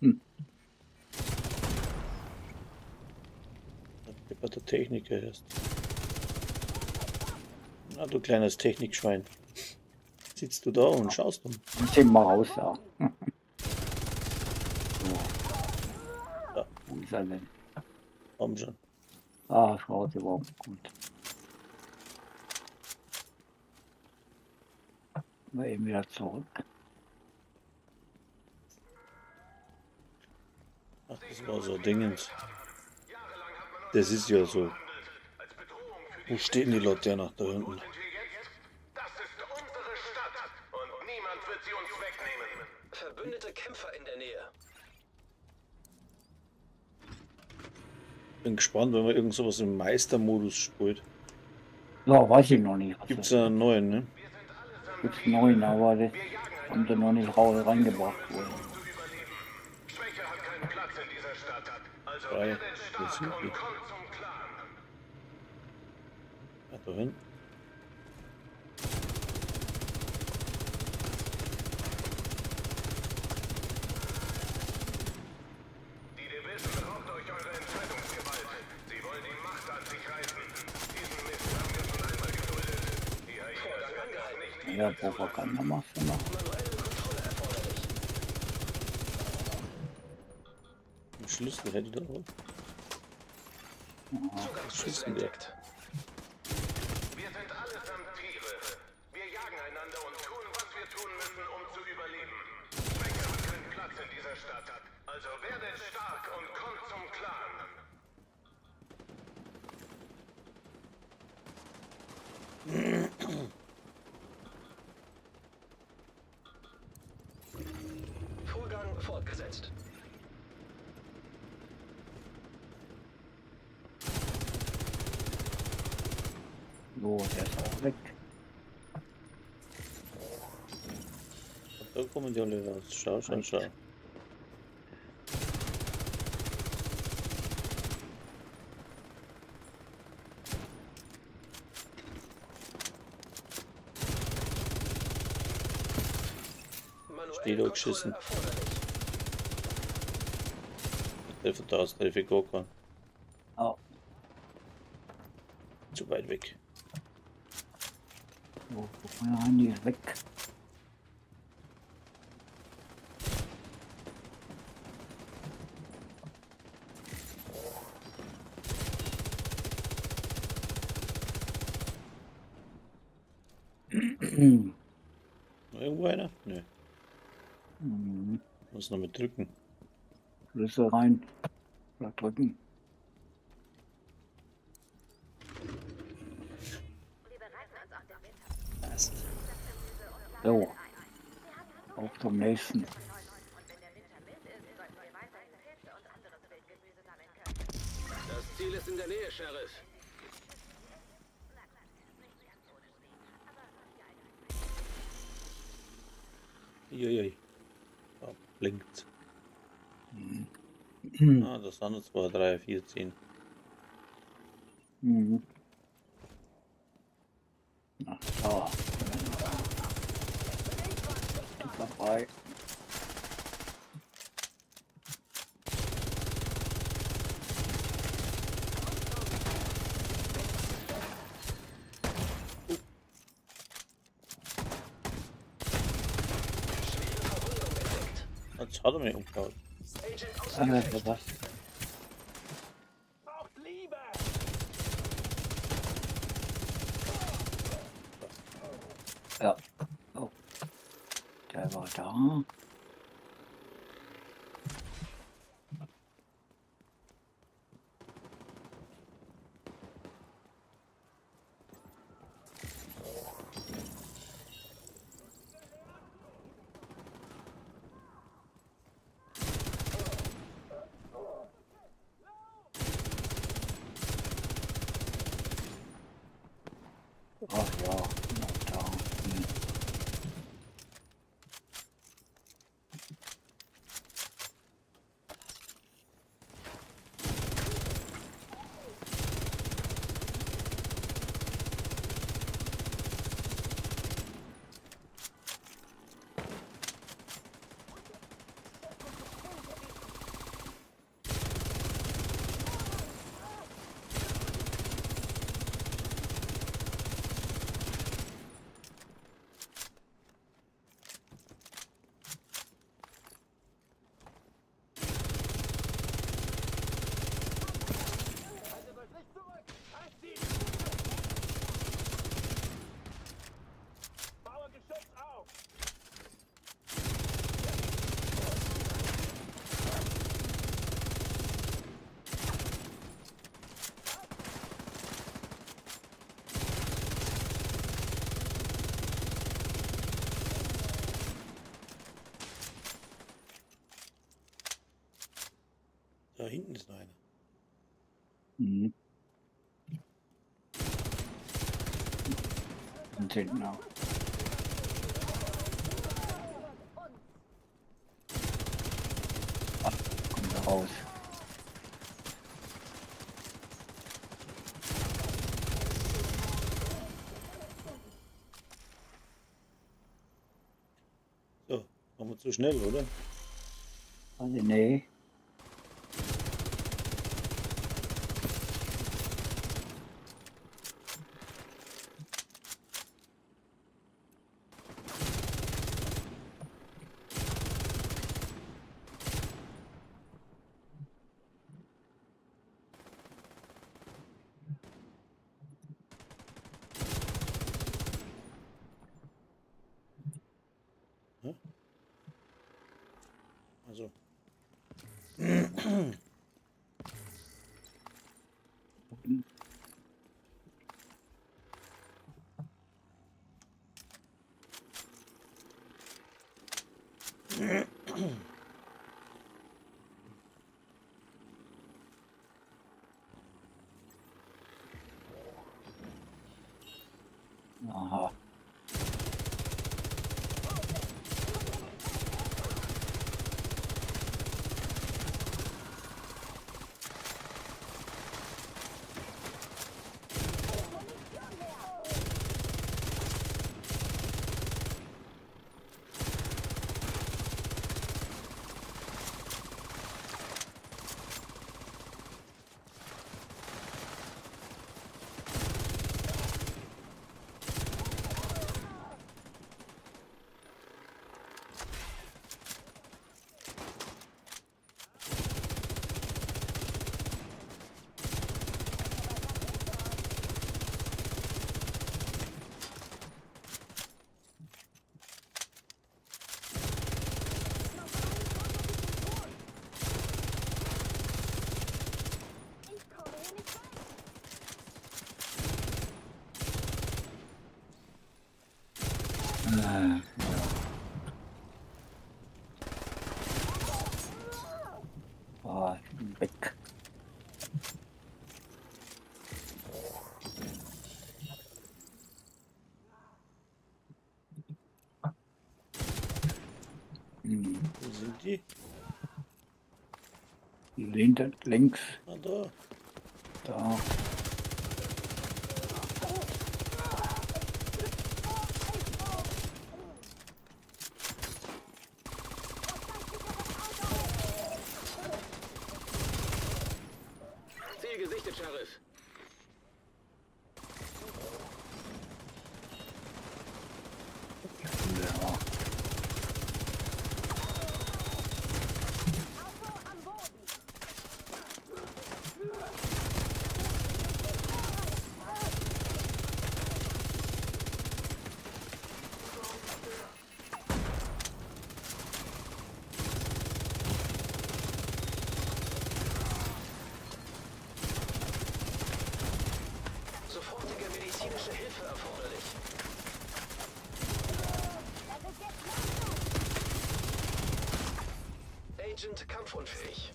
Hm. Der der Techniker erst. Na, du kleines Technikschwein. Sitzt du da und schaust um. Zieh mal raus da. So. Ja. Wo ist er denn? Komm schon. Ah, schaut überhaupt gut. Mal eben wieder zurück. Ach, das war so Dingens. Das ist ja so. Wo steht denn die Laterne da hinten? Das ist unsere Stadt und niemand wird sie uns wegnehmen. Verbündete Kämpfer in der Nähe. Bin gespannt, wenn man irgend sowas im Meistermodus spielt. Ja, weiß ich noch nicht. Gibt's ja einen neuen, ne? Gibt's einen neuen, aber das haben sie noch nicht reingebracht wohl. Schwäche hat keinen Platz in dieser Stadt. Also Drei. werdet Wo stark sind und die? kommt zum Clan. Ach, da hinten. Die Division raubt euch eure Entscheidungsgewalt. Sie wollen die Macht an sich reißen. Diesen Mist haben wir schon einmal geduldet. Die Hyenas werden das nicht Ja, Propaganda machst du noch. Einen Schlüssel hätte ich da auch. Zugangsschlüssel Schießen wir. entdeckt. Wir sind allesamt Tiere. Wir jagen einander und tun, was wir tun müssen, um zu überleben. Schwäche hat keinen Platz in dieser Stadt. Also werdet stark und kommt zum Clan. Vorgang fortgesetzt. So, der ist auch weg. Da kommen die alle raus. Schau, schau, schau. Manuelle Steht da Kontrolle geschissen. erforderlich. Der von da aus treffe ich gar keinen. Ja. Zu weit weg. So, mein Handy ist weg. Noch irgendwo einer? Nö. Mhm. Muss noch mit drücken. Schlüssel rein. Oder drücken. Passt. So. Auf zum nächsten. Das Ziel ist in der Nähe, Sheriff. Uiuiui. Da blinkt. Mhm. Ah, das sind 2, 3, 4, 10. Mhm. Ach, da. Dabei. Jetzt hat er mich umgehauen. Agent außer Gefecht. Was? Braucht Liebe! Ja. Oh. Der war da. Da hinten ist noch einer. Mhm. Und hinten auch. Ach, kommt da raus. So, machen wir zu schnell, oder? Also, nee. Also. Aha. Ja. Oh, ich bin weg. Hm. Wo sind die? Hinter, links. Ah, da. Da. Ziel gesichtet, Sheriff. Ja. Sofortige medizinische Hilfe erforderlich. Agent kampfunfähig.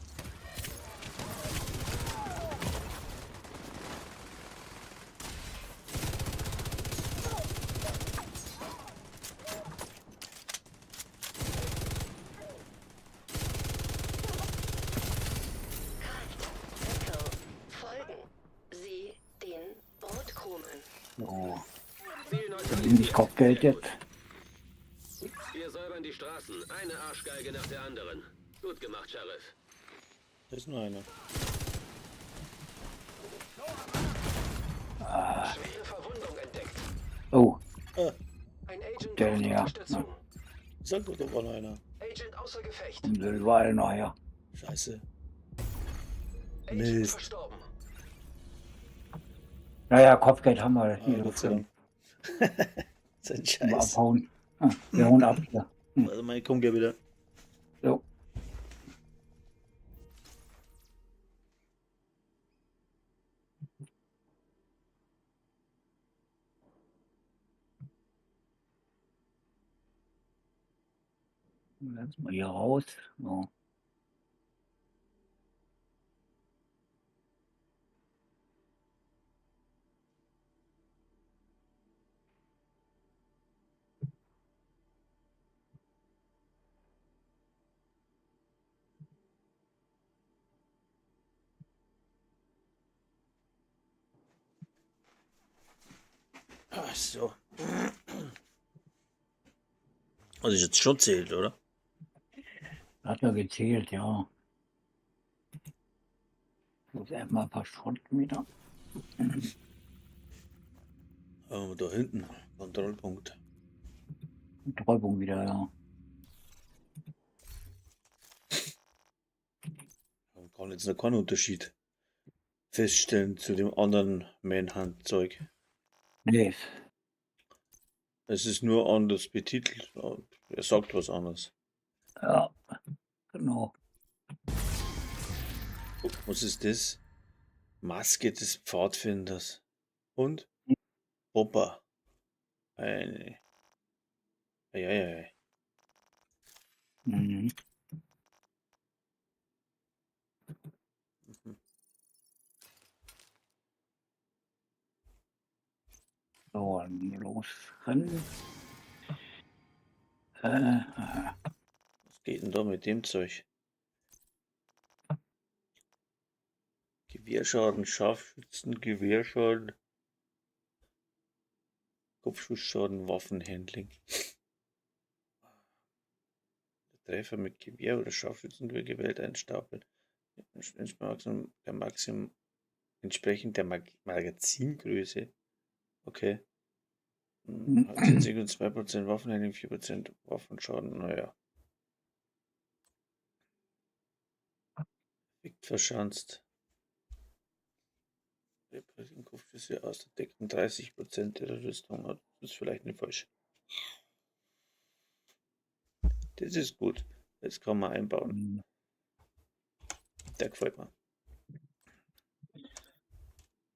Echo, folgen Sie den Brotkrumen. So. Ziel Verdiene ich neutralisiert. Kopfgeld Sehr jetzt? gut. Wir säubern die Straßen. Eine Arschgeige nach der anderen. Gut gemacht, Sheriff. Da ist noch einer. Schwere Verwundung entdeckt. Oh, Ah, Ein Agent Der braucht ja. Unterstützung. sag doch, da war noch einer. Agent außer Gefecht. überall noch her. Scheiße. Agent Mist. verstorben. Naja, Kopfgeld haben wir Ah, hier. Gott sei Dank. Das ist ein Mal Scheiß. abhauen. Ah, wir hauen ab hier. Warte mal, ich komm gleich wieder. So. Jetzt mal hier raus. So. Ach so. Also ist jetzt schon zählt, oder? Hat er gezählt, ja. Muss erstmal ein paar Stunden wieder. Oh, da hinten, Kontrollpunkt. Kontrollpunkt wieder, ja. Man kann jetzt noch keinen Unterschied feststellen zu dem anderen Manhunt-Zeug. Nee. Es ist nur anders betitelt. Er sagt was anderes. Ja, genau. Oh, was ist das? Maske des Pfadfinders. Und? Popper. Eine. Eieiei. Mhm. So, losrennen. Was geht denn da mit dem Zeug? Gewehrschaden, Scharfschützen, Gewehrschaden, Kopfschussschaden, Waffenhandling. Der Treffer mit Gewehr oder Scharfschützengewehr gewählt einen Stapel. Entsprechend der Magazingröße. Okay. 2% Waffenhandling, 4% Waffenschaden, naja. Effekt verschanzt. Kopfschüsse aus der Deckung 30% der Rüstung hat. Das ist vielleicht nicht falsch. Das ist gut. Das kann man einbauen. Der gefällt mir. Ich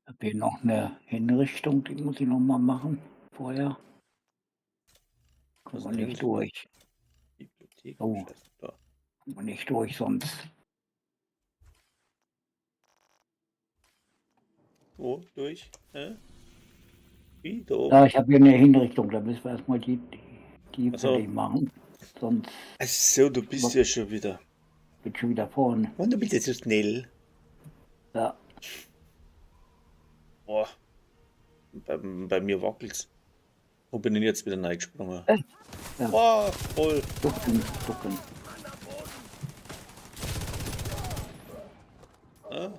habe hier noch eine Hinrichtung, die muss ich noch mal machen vorher. Kommen wir nicht durch. Bibliothek. Oh. Da. Kommen wir nicht durch sonst. Wo? Durch? Wie? Da oben? Ja, ich habe hier eine Hinrichtung, da müssen wir erstmal die so. fertig machen. Sonst. Ach so, du bist ja schon wieder. Bin schon wieder vorne. Und du bist jetzt so schnell. Ja. Boah. Bei mir wackelt's. Wo bin ich jetzt wieder reingesprungen? Ja. Boah, voll. Ducken, ducken. Ah.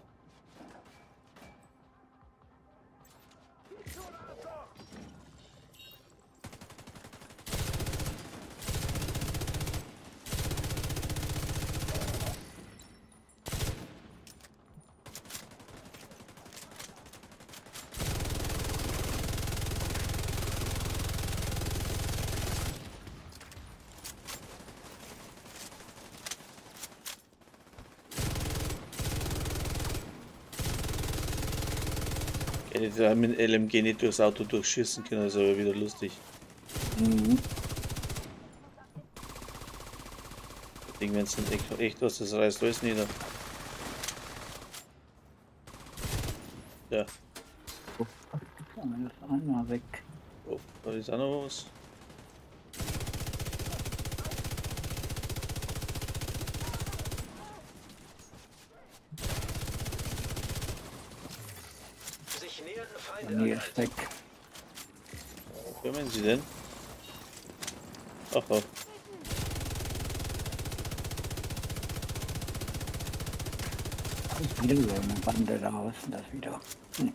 Hätte da mit LMG nicht durchs Auto durchschießen können, das ist aber wieder lustig. Mhm. Ich denke, wenn es nicht echt was, das reißt alles nieder. Ja. Das ist einmal weg. Oh, da ist auch noch was. Nee, ist weg. Wo kommen Sie denn? Ach, oh. Das ist wieder so eine Bande da, was ist denn das wieder? Hm.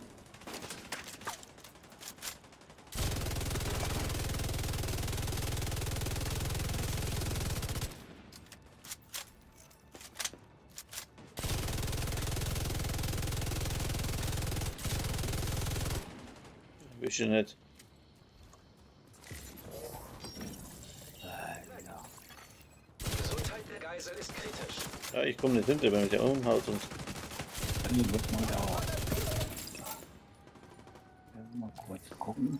Ich nicht. Gesundheit der Geisel ist kritisch. Ja, ich komme nicht hinter, wenn mich der umhaut und. Mal kurz gucken.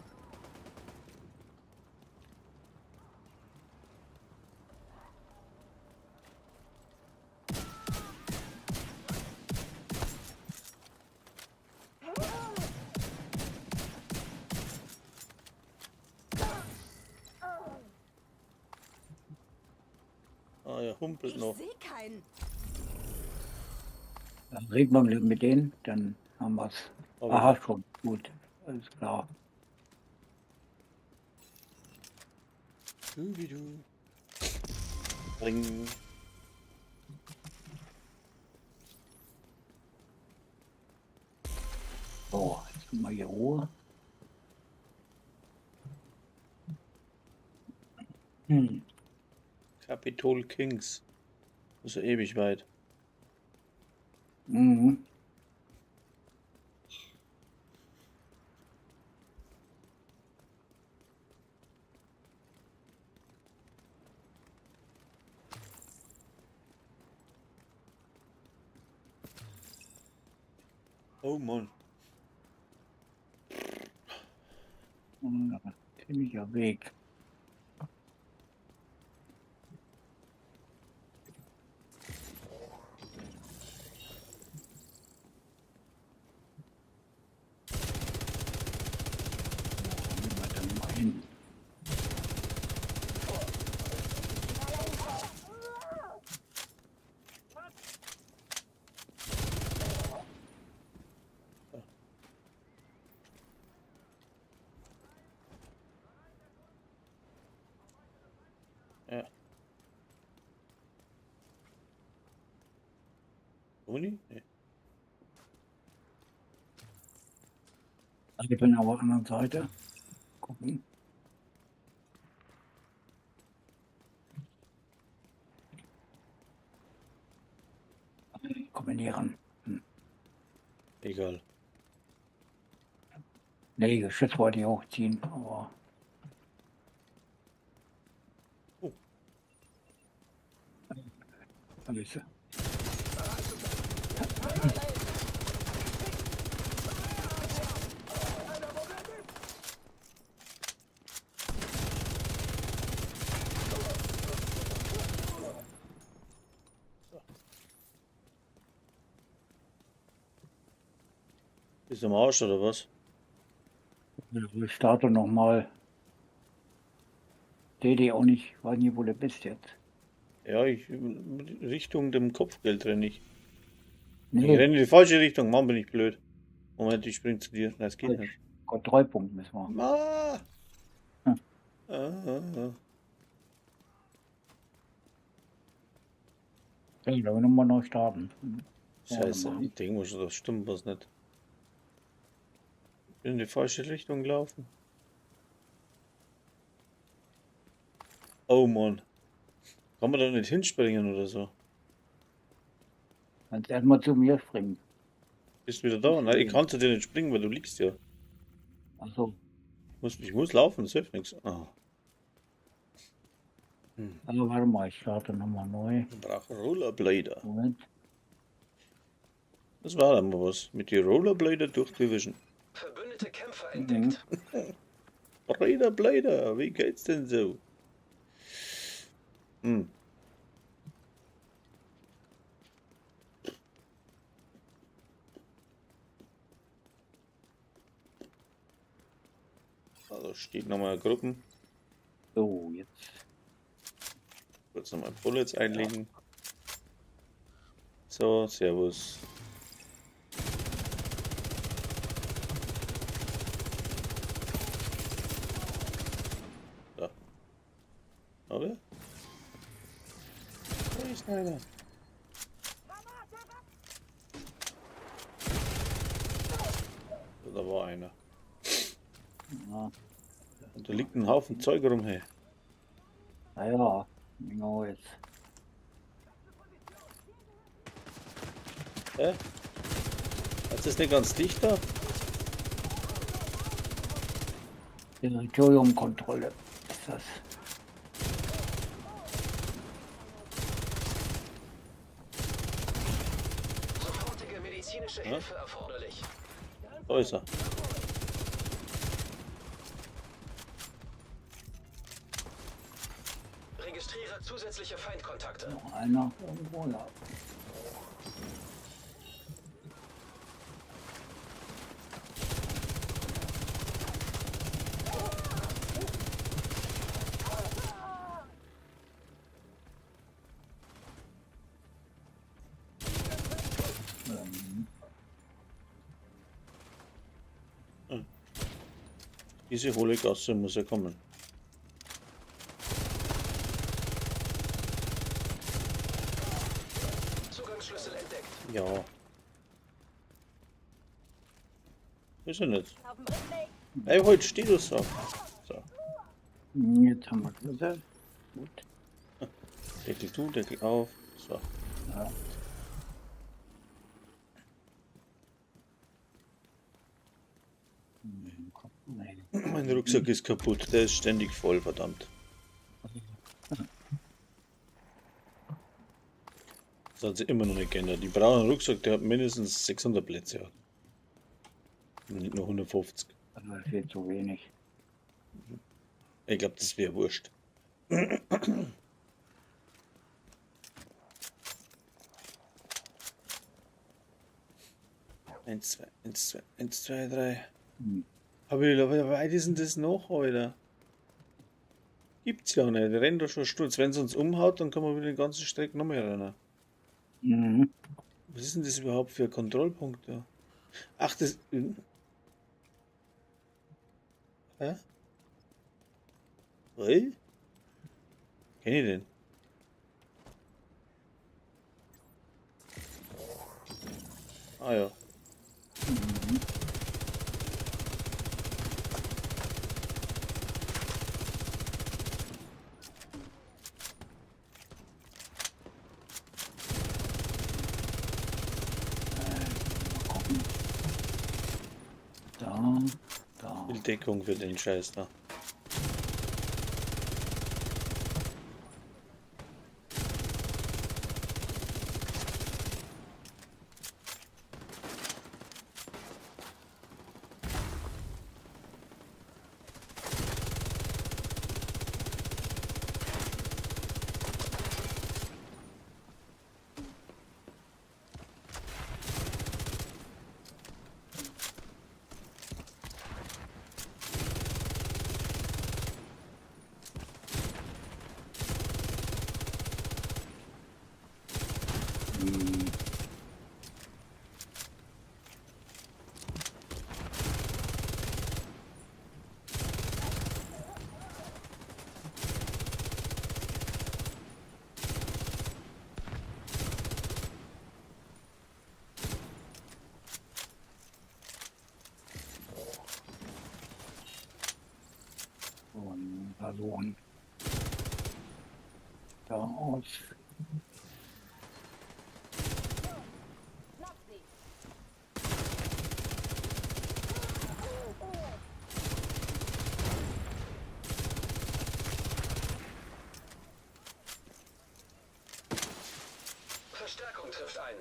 Humpelt noch. Ich sehe keinen. Dann reden wir mit denen, dann haben wir es. Aha, schon. Gut, alles klar. Dubidu. Ring. So, jetzt mal hier Ruhe. Hm. Capitol Kings. Das ist ja ewig weit. Mhm. Oh Mann. Ja, ziemlicher Weg. Wo gehen wir dann mal hin? Ja. Uni? Nee. Also ich bin auf der anderen Seite. Gucken. Kombinieren. Egal. Nee, Geschütz wollte ich hochziehen, aber. Oh. Alles. Bist du am Arsch oder was? Ich starte nochmal. Seh dich auch nicht, weiß nicht, wo du bist jetzt. Ja, ich Richtung dem Kopfgeld renne ich. Ich Nee, renne in die falsche Richtung, Mann, bin ich blöd. Moment, ich spring zu dir. Nein, es geht nicht. Kontrollpunkt müssen wir. Ah. Hm. Ah, ah, ah. Ja, da wollen wir nochmal neu starten. Scheiße, ich denke mal schon, das stimmt was nicht. Ich bin in die falsche Richtung gelaufen. Oh Mann. Kann man da nicht hinspringen oder so? Kannst erstmal zu mir springen. Bist du wieder da? Nein, ich kann zu dir nicht springen, weil du liegst ja. Achso, Ich muss laufen, das hilft nichts. Ah. also warte mal, ich starte nochmal neu. Ich brauche Rollerblader. Moment. Das war dann mal was. Mit die Rollerblader durch Division. Verbündete Kämpfer entdeckt. Rollerblader, wie geht's denn so? Hm. Also steht nochmal Gruppen. So, jetzt. Kurz nochmal Bullets einlegen. So, servus. Da. Oder? Da ist einer. So, da war einer. Ja, Und da liegt ein Haufen Zeug rum, hey. naja, genau jetzt. Hä? Ist das nicht ganz dicht da? Territoriumkontrolle ist das. Sofortige medizinische Hilfe erforderlich. Da ist er. Registriere zusätzliche Feindkontakte. Noch einer irgendwo, ja. Diese hohle Gasse muss er kommen. Schlüssel entdeckt. Ja. Ist ja nicht. Ey, heute steht es so. So. Jetzt haben wir Schlüssel. Gut. Deckel zu, Deckel auf. So. Ja. Mein Rucksack ist kaputt, der ist ständig voll, verdammt. Das hat sich immer noch nicht geändert. Die brauchen einen Rucksack, der hat mindestens 600 Plätze. Nicht nur 150. Also das wird zu wenig. Ich glaube, das wäre wurscht. Eins, zwei, eins, zwei, eins, zwei, drei. Hm. Aber wie weit ist denn das noch, Alter? Gibt's ja nicht. Wir rennen da schon Sturz. Wenn es uns umhaut, dann kann man wieder den ganzen Streck nochmal rennen. Mhm. Was ist denn das überhaupt für ein Kontrollpunkt da? Ach, das. Hä? Was? Kenn ich den? Ah ja. Mhm. Mal gucken. Da, da. Viel Deckung für den Scheiß da. Hm. Und versuchen. Da aus. Schnapp sie! Verstärkung trifft ein.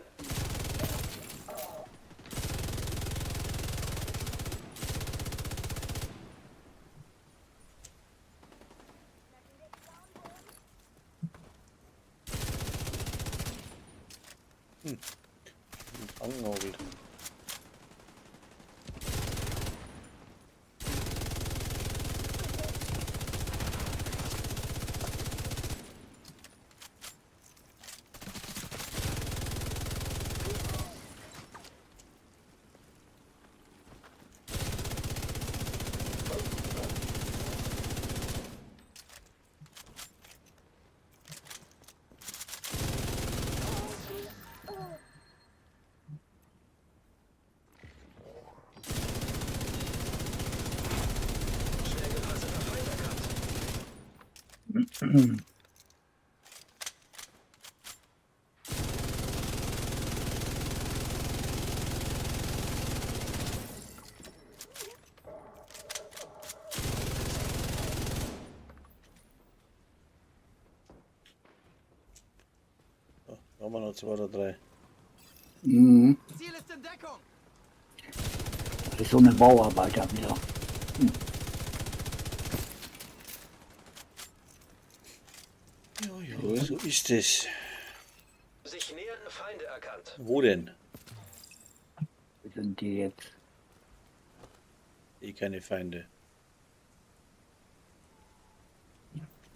Angenagelt. Schwer gepanzerter Feind erkannt. So, da haben wir noch 2 oder 3. Mhm. Ziel ist in Deckung! Das ist so eine Bauarbeiter wieder. Ja, ja, so ist es. Sich nähernde Feinde erkannt. Wo denn? Wo sind die jetzt? Eh keine Feinde.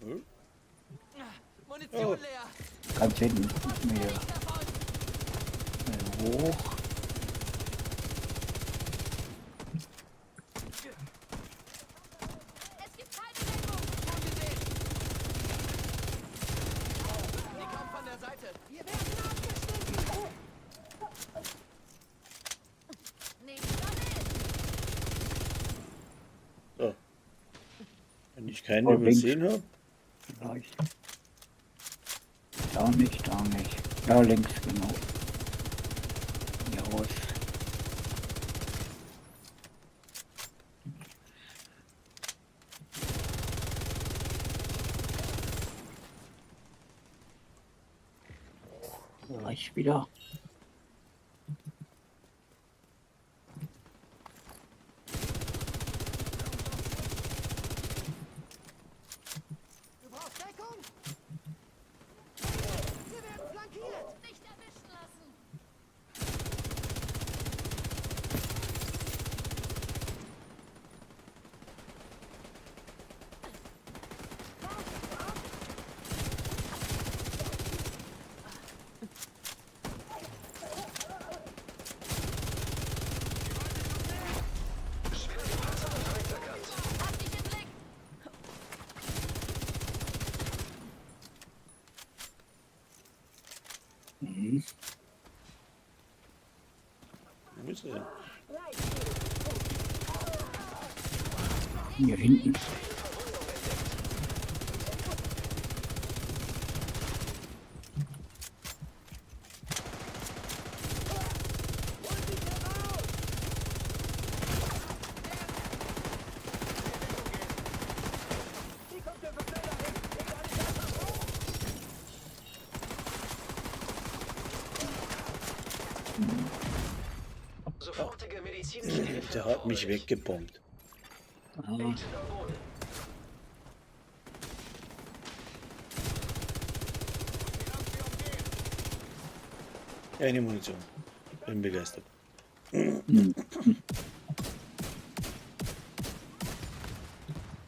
Hm? Munition Oh. leer! Ganz hinten. Hier. Davon! Hoch. Es gibt keine Deckung! Schon gesehen! Die kommen von der Seite! Wir werden abgeschnitten! Ich keinen Oh, links. übersehen habe. Vielleicht. Da nicht, da nicht. Ja, links, genau. Hier raus. Gleich wieder. Du brauchst Deckung? Wir werden flankiert! Nicht erwischen lassen! Schwer gepanzerter Feind erkannt. Hab dich im Blick! Mhm. Wo ist er denn? Hier hinten. Verwundung entdeckt. Wie kommt der so schnell dahin? Geht gar nicht einfach hoch! Sofortige medizinische Hilfe Der hat mich erforderlich. weggebombt. Ah, Agent am Boden. Keine Munition. Bin begeistert.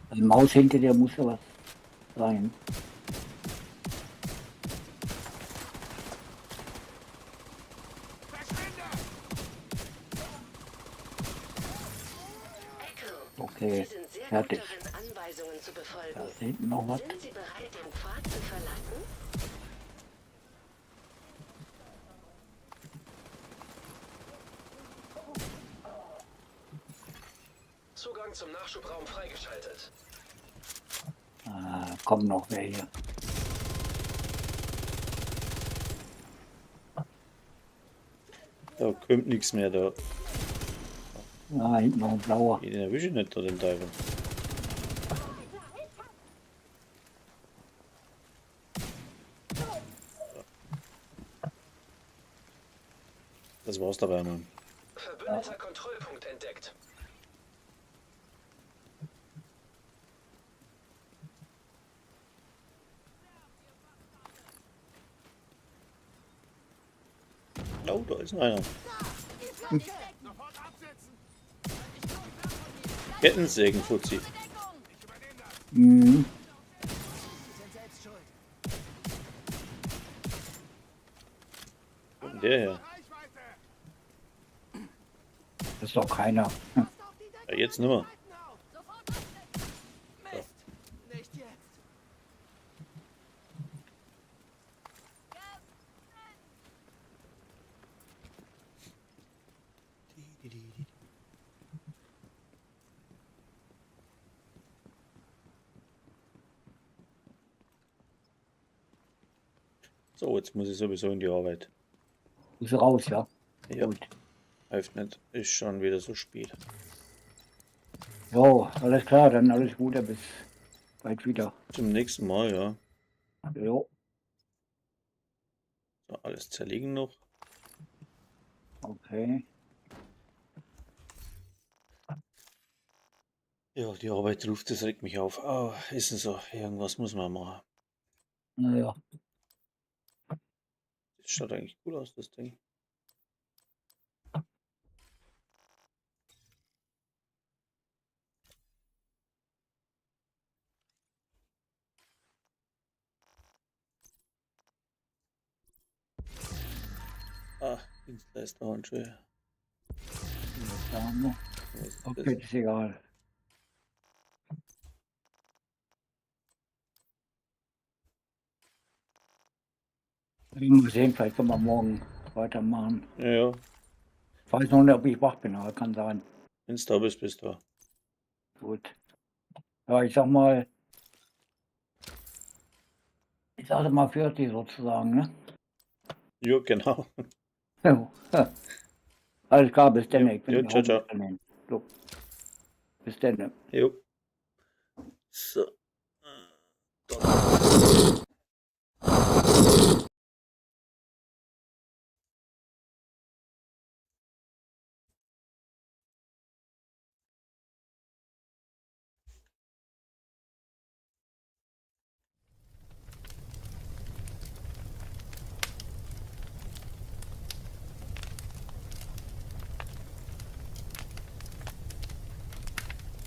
Also Maus hinter dir muss ja was sein. Echo, Okay, Sie sind sehr fertig. gut darin, Anweisungen zu Da befolgen. ist hinten noch was. Sind Sie bereit, den Pfad zu verlassen? Zugang zum Nachschubraum freigeschaltet. Ah, kommen noch welche. Da kommt nichts mehr da. Ah, hinten noch ein blauer. Den erwische ich nicht da, den Teufel. Das war's dabei, Mann. Verbündeter Kontrollpunkt entdeckt. Oh, da ist noch einer. Kettensägen, Fuzzi. Mhm. Sie sind selbst schuld. Wo kommt denn der her? Das ist doch keiner. Hm. Ja, jetzt nimmer. Mist! Nicht jetzt! So, jetzt muss ich sowieso in die Arbeit. Ist raus, ja. Ja, Gut. hilft nicht. Ist schon wieder so spät. Jo, alles klar, dann alles Gute, bis bald wieder. Zum nächsten Mal, ja. Jo, So, alles zerlegen noch. okay. Ja, die Arbeit ruft, das regt mich auf. Oh, ist denn so. Irgendwas muss man machen. Naja, Das schaut eigentlich cool aus, das Ding. Ah, Dienstleisterhandschuhe. da haben wir. Was ist Okay, das? ist egal. Ich muss sehen, vielleicht können wir morgen weitermachen. Ja, ja. Ich weiß noch nicht, ob ich wach bin, aber kann sein. Wenn's da bist, bist du da. Gut. Ja, ich sag mal, Ich sage mal 40 sozusagen, ne? Jo, genau. Ja. Alles klar, bis dann. Ich bin Jo, ciao, ciao. So. Bis dann. Jo. So. Dann.